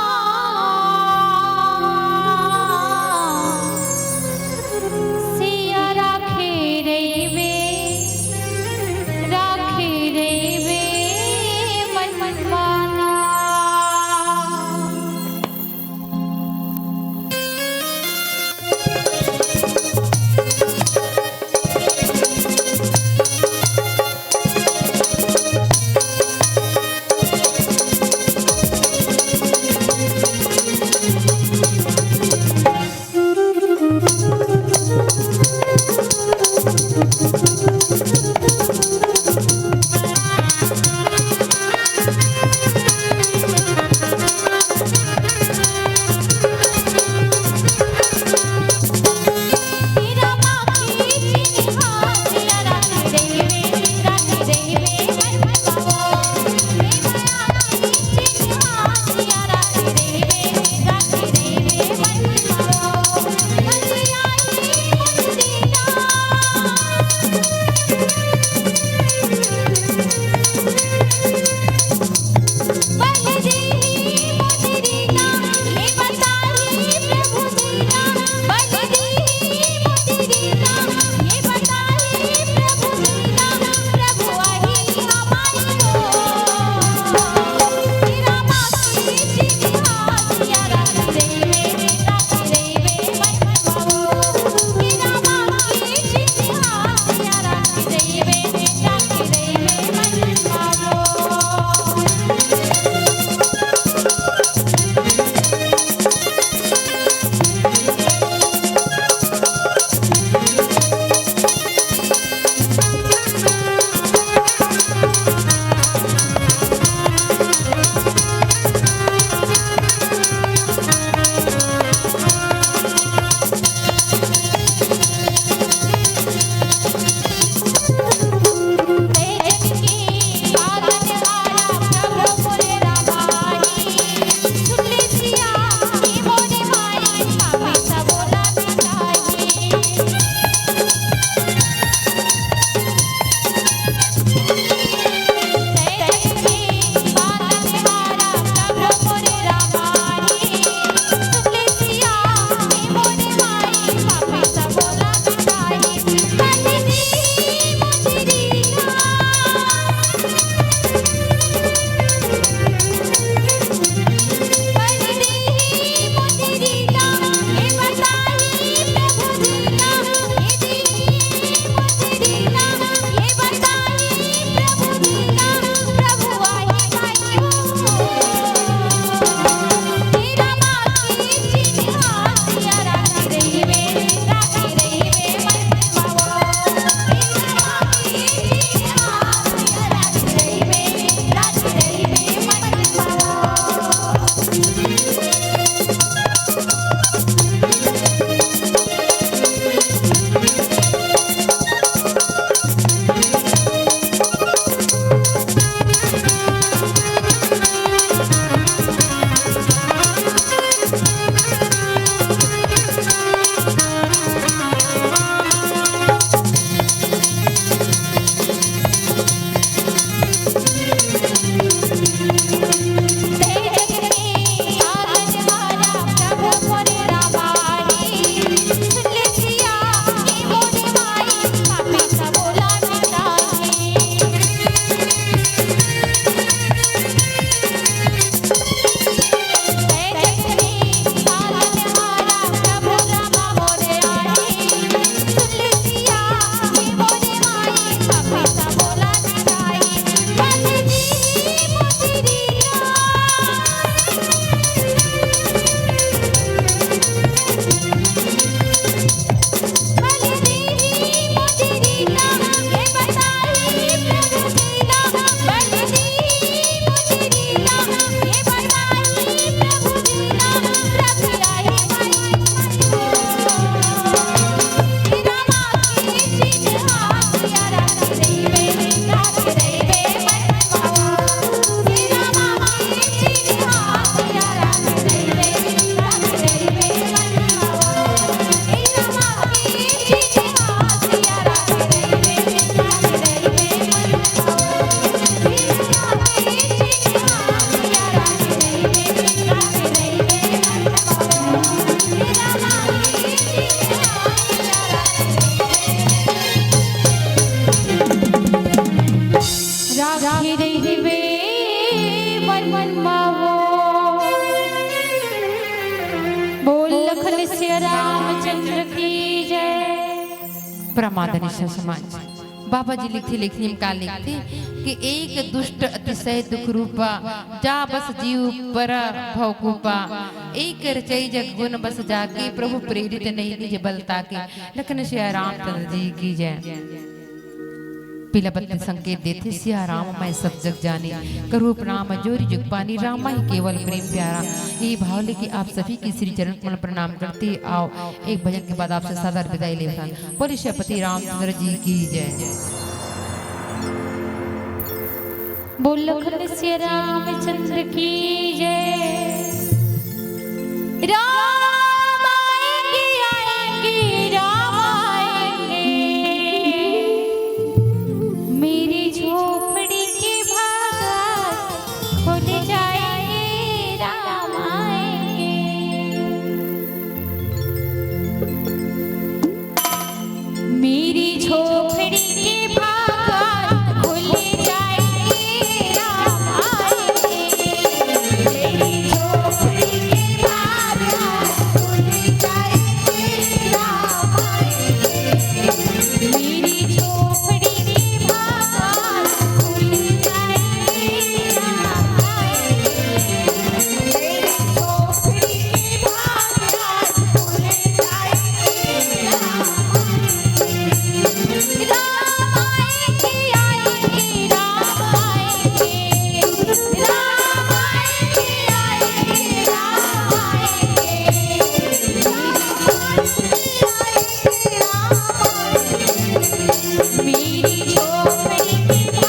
सिया राखे रहिबे, राखे रहिबे मन माना। मन मावो। बोल लखन सिया रामचंद्र की जय। परमादरणीय समाज, बाबा जी लिखथे, लेखनी में का लिखथे कि एक दुष्ट अतिशय दुख रूपा, जा बस जीव पर भव कुपा, एक रचई जग गुण बस जाके, प्रभु प्रेरित नहीं निज बल ताके। लखन सिया रामचंद्र जी की जय। पीला पत्ती संकेत देथे, सिया राम मैं सब जग जानी, करूप नाम जोरी जुग पानी, राम ही केवल प्रेम प्यारा। ये भाव लेके आप सभी के श्री चरण कमल प्रणाम करते। आओ, एक भजन के बाद आपसे सादर विदाई लेवत हन। बोले सियापति रामचंद्र जी की जय। बोल लखन सिया रामचंद्र की जय। राम आएंगे, आएंगे, राम आएंगे। मेरी झोपड़ी के भाग खुल जाएंगे, राम आएंगे। मेरी झोपड़ी के भाग खुल जाएंगे, राम आएंगे। मेरी झोपड़ी के भाग खुल जाएंगे, राम आएंगे। मेरी झोपड़ी के भाग खुल जाएंगे, राम आएंगे। मेरी झोपड़ी के भाग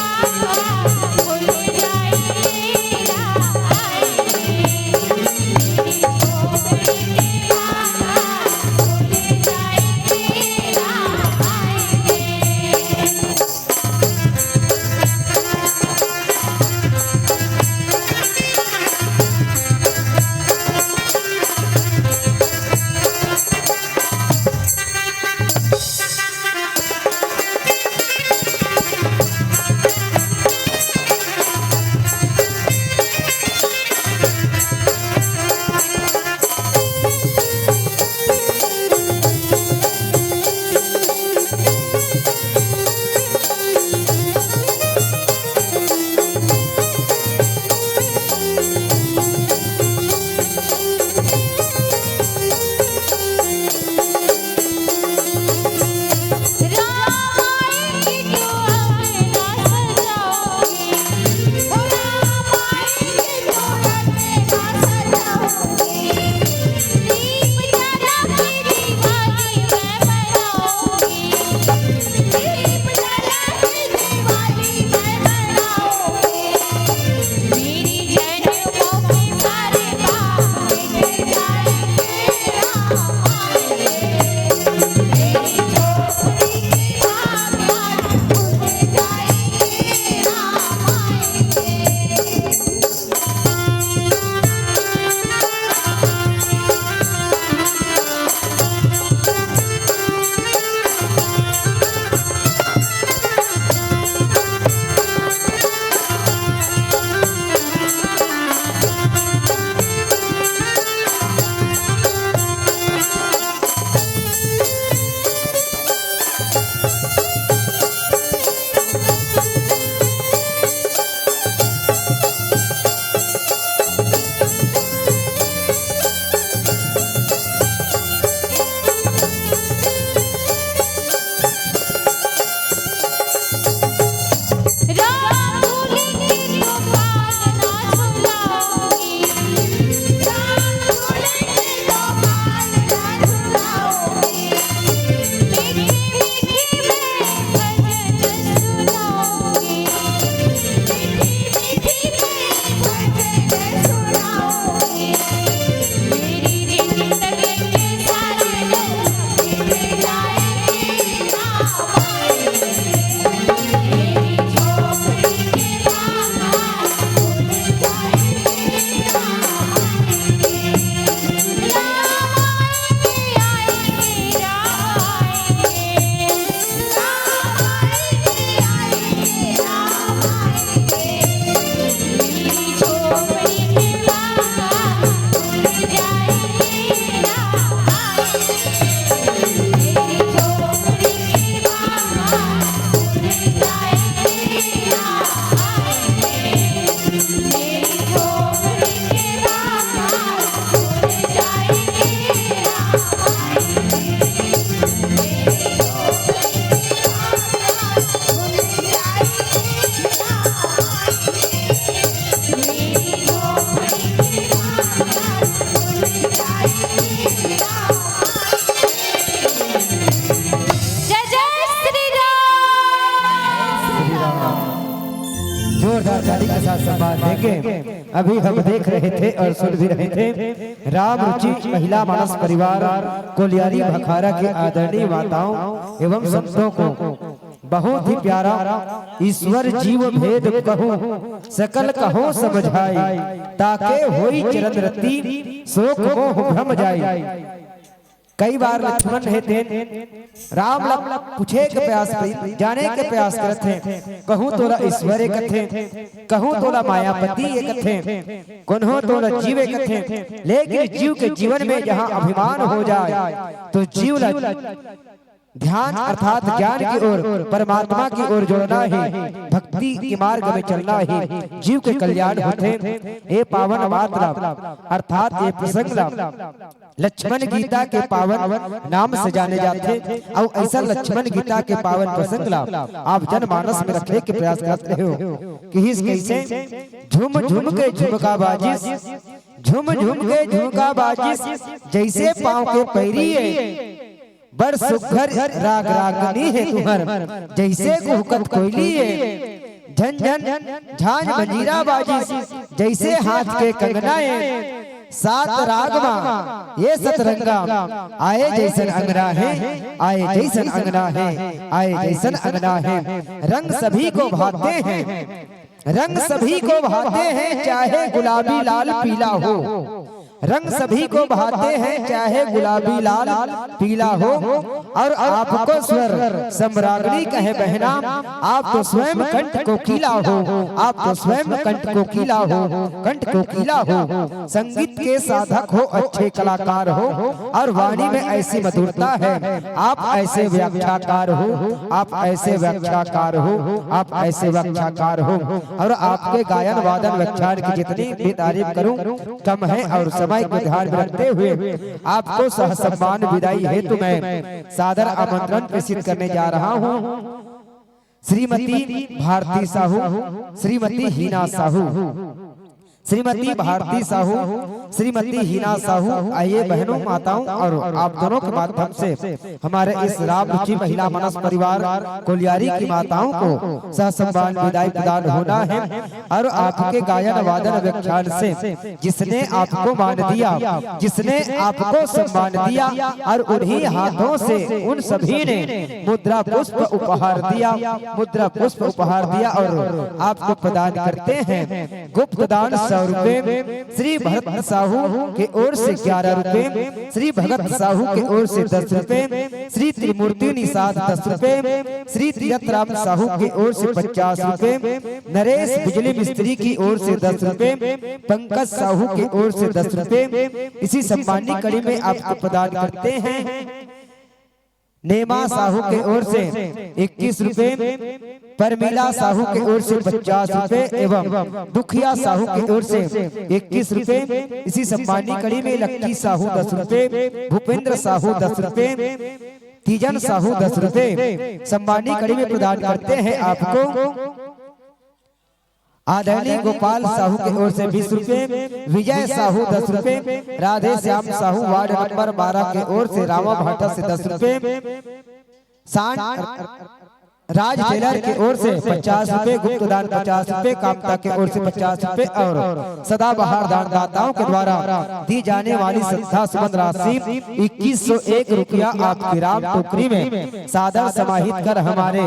के अभी हम देख रहे थे और सुन भी रहे थे, राम रुचि महिला मानस परिवार कोलियारी भखारा के आदरणीय माताओं एवं संतों को बहुत ही प्यारा। ईश्वर जीव भेद कहूँ, सकल कहो समझाई, ताके होई चरण रति, शोक मोह भ्रम जाई। कई बार लक्ष्मण हे तेन राम ला पूछे के प्रयास करी, जाने के प्रयास करत हे, कहूँ तोला ईश्वर कथे, कहूँ तोला मायापति कथे, कहूँ तोला जीव कथे, लेकिन जीव के जीवन में जहाँ अभिमान हो जाए तो जीव ला ध्यान अर्थात ज्ञान की ओर, परमात्मा की ओर जोड़ना ही, भक्ति के मार्ग में चलना ही जीव के कल्याण होथे। ये पावन बात ला अर्थात ये प्रसंग ला लक्ष्मण गीता के पावन नाम से जाने जाथे। अउ ऐसा लक्ष्मण गीता के पावन प्रसंग ला आप जनमानस में रखे के प्रयास करत रहे हो। किहिस कैसे, झुम झुम के झुमका बाजिस, झुम झुम के झुमका बाजिस, जैसे पाँव के पैरी ए, बड़ सुघर राग रागनी हे तुहर, जैसे कुहकत कोयली ए, झन झन झांझ मंजीरा बाजिस, जैसे हाथ के कंगना ए। सात राग मा ये सतरंगा, आए जैसन अंगना हे, आए जैसन अंगना हे, आए जैसन अंगना हे। रंग सभी को भाते हैं, रंग सभी को भाते हैं, चाहे गुलाबी लाल पीला हो। रंग सभी को भाते हैं, चाहे गुलाबी लाल पीला हो। और आपको स्वर सम्रागनी कहे बहना, आप तो स्वयं कंठ कोकिला हो, आप तो स्वयं कंठ कोकिला हो, कंठ कोकिला हो। संगीत के साधक हो, अच्छे कलाकार हो, और वाणी में ऐसी मधुरता है, आप ऐसे व्याख्याकार हो, आप ऐसे व्याख्याकार हो, आप ऐसे व्याख्याकार हो। और आपके गायन वादन व्याख्यान की जितनी भी तारीफ करूं, कम है। और समय को ध्यान में रखते हुए आपको सह सम्मान विदाई हेतु मैं सादर आमंत्रण प्रेषित करने जा रहा हूं। श्रीमती भारती साहू, श्रीमती हीना साहू, श्रीमती भारती साहू, श्रीमती हीना साहू, आइए बहनों, माताओं, और आप दोनों के माध्यम से हमारे इस राम रुचि महिला मानस परिवार कोलियारी की माताओं को ससम्मान विदाई प्रदान होना है। और आपके गायन वादन व्याख्यान से जिसने आपको मान दिया, जिसने आपको सम्मान दिया, और उन्हीं हाथों से उन सभी ने मुद्रा पुष्प उपहार दिया, मुद्रा पुष्प उपहार दिया और आपको प्रदान करते हैं गुप्त दान सौ रुपए, श्री भरत साहू की ओर से ग्यारह रुपए, श्री भगत साहू की ओर से दस रुपए, श्री त्रिमूर्ति निषाद दस रुपए, श्री तीरथ राम साहू की ओर से पचास रुपए, नरेश बिजली मिस्त्री की ओर से दस रुपए, पंकज साहू की ओर से दस रुपए। इसी सम्माननीय कड़ी में आपको प्रदान करते हैं नेमा साहू की ओर से इक्कीस रुपए, परमीला साहू की ओर से पचास रुपए एवं दुखिया साहू की ओर से इक्कीस रुपए। इसी सम्माननीय कड़ी में लक्की साहू दस रुपए, भूपेंद्र साहू दस रुपए, तीजन साहू दस रुपए सम्माननीय कड़ी में प्रदान करते हैं आपको। आदरणीय गोपाल साहू की ओर से बीस रुपए, विजय साहू दस रुपए, राधे श्याम साहू वार्ड नंबर बारह की ओर से रामा भाटा से दस रुपए, सांड राज टेलर की ओर से पचास रुपए, गुप्त दान पचास रुपए, कामता की ओर से पचास रुपए और सदाबहार दानदाताओं के द्वारा दी जाने वाली श्रद्धा सुमन राशि इक्कीस सौ एक रुपया आपकी राम टोकरी में सादर समाहित कर हमारे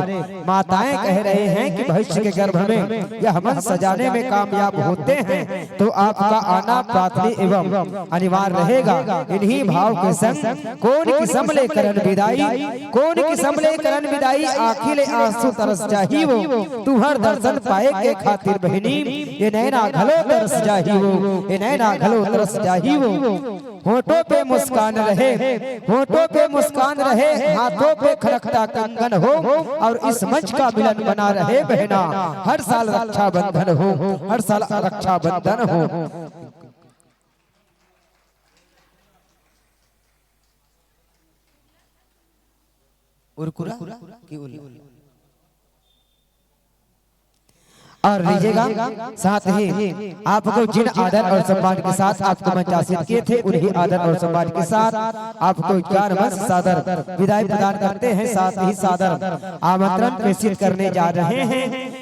माताएं कह रहे हैं कि भविष्य के गर्भ में यह मन सजाने में कामयाब होते हैं तो आपका आना प्रार्थनीय एवं अनिवार्य रहेगा। इन्हीं भाव के संग कौन किसम ले करन विदाई, कौन किसम ले करन विदाई, आँखी ले आंसू तरस जाही वो, तुहर दर्शन पाए के खातिर बहिनी, ये नैना घलो तरस जाही वो, ये नैना घलो तरस जाही वो। होठों पे मुस्कान रहे, होठों पे मुस्कान रहे, हाथों पे खनकता कंगन हो, और इस मंच का मिलन बना रहे बहना। हर साल रक्षाबंधन हो, हर साल रक्षाबंधन हो। उरकुरा की उल। और लीजिएगा, साथ ही आपको जिन आदर और सम्मान के साथ आपको मंचासीन किए थे, उन्हीं आदर और सम्मान के साथ आपको ज्ञान मंच सादर विदाई प्रदान करते हैं। साथ ही सादर आमंत्रण प्रेषित करने जा रहे हैं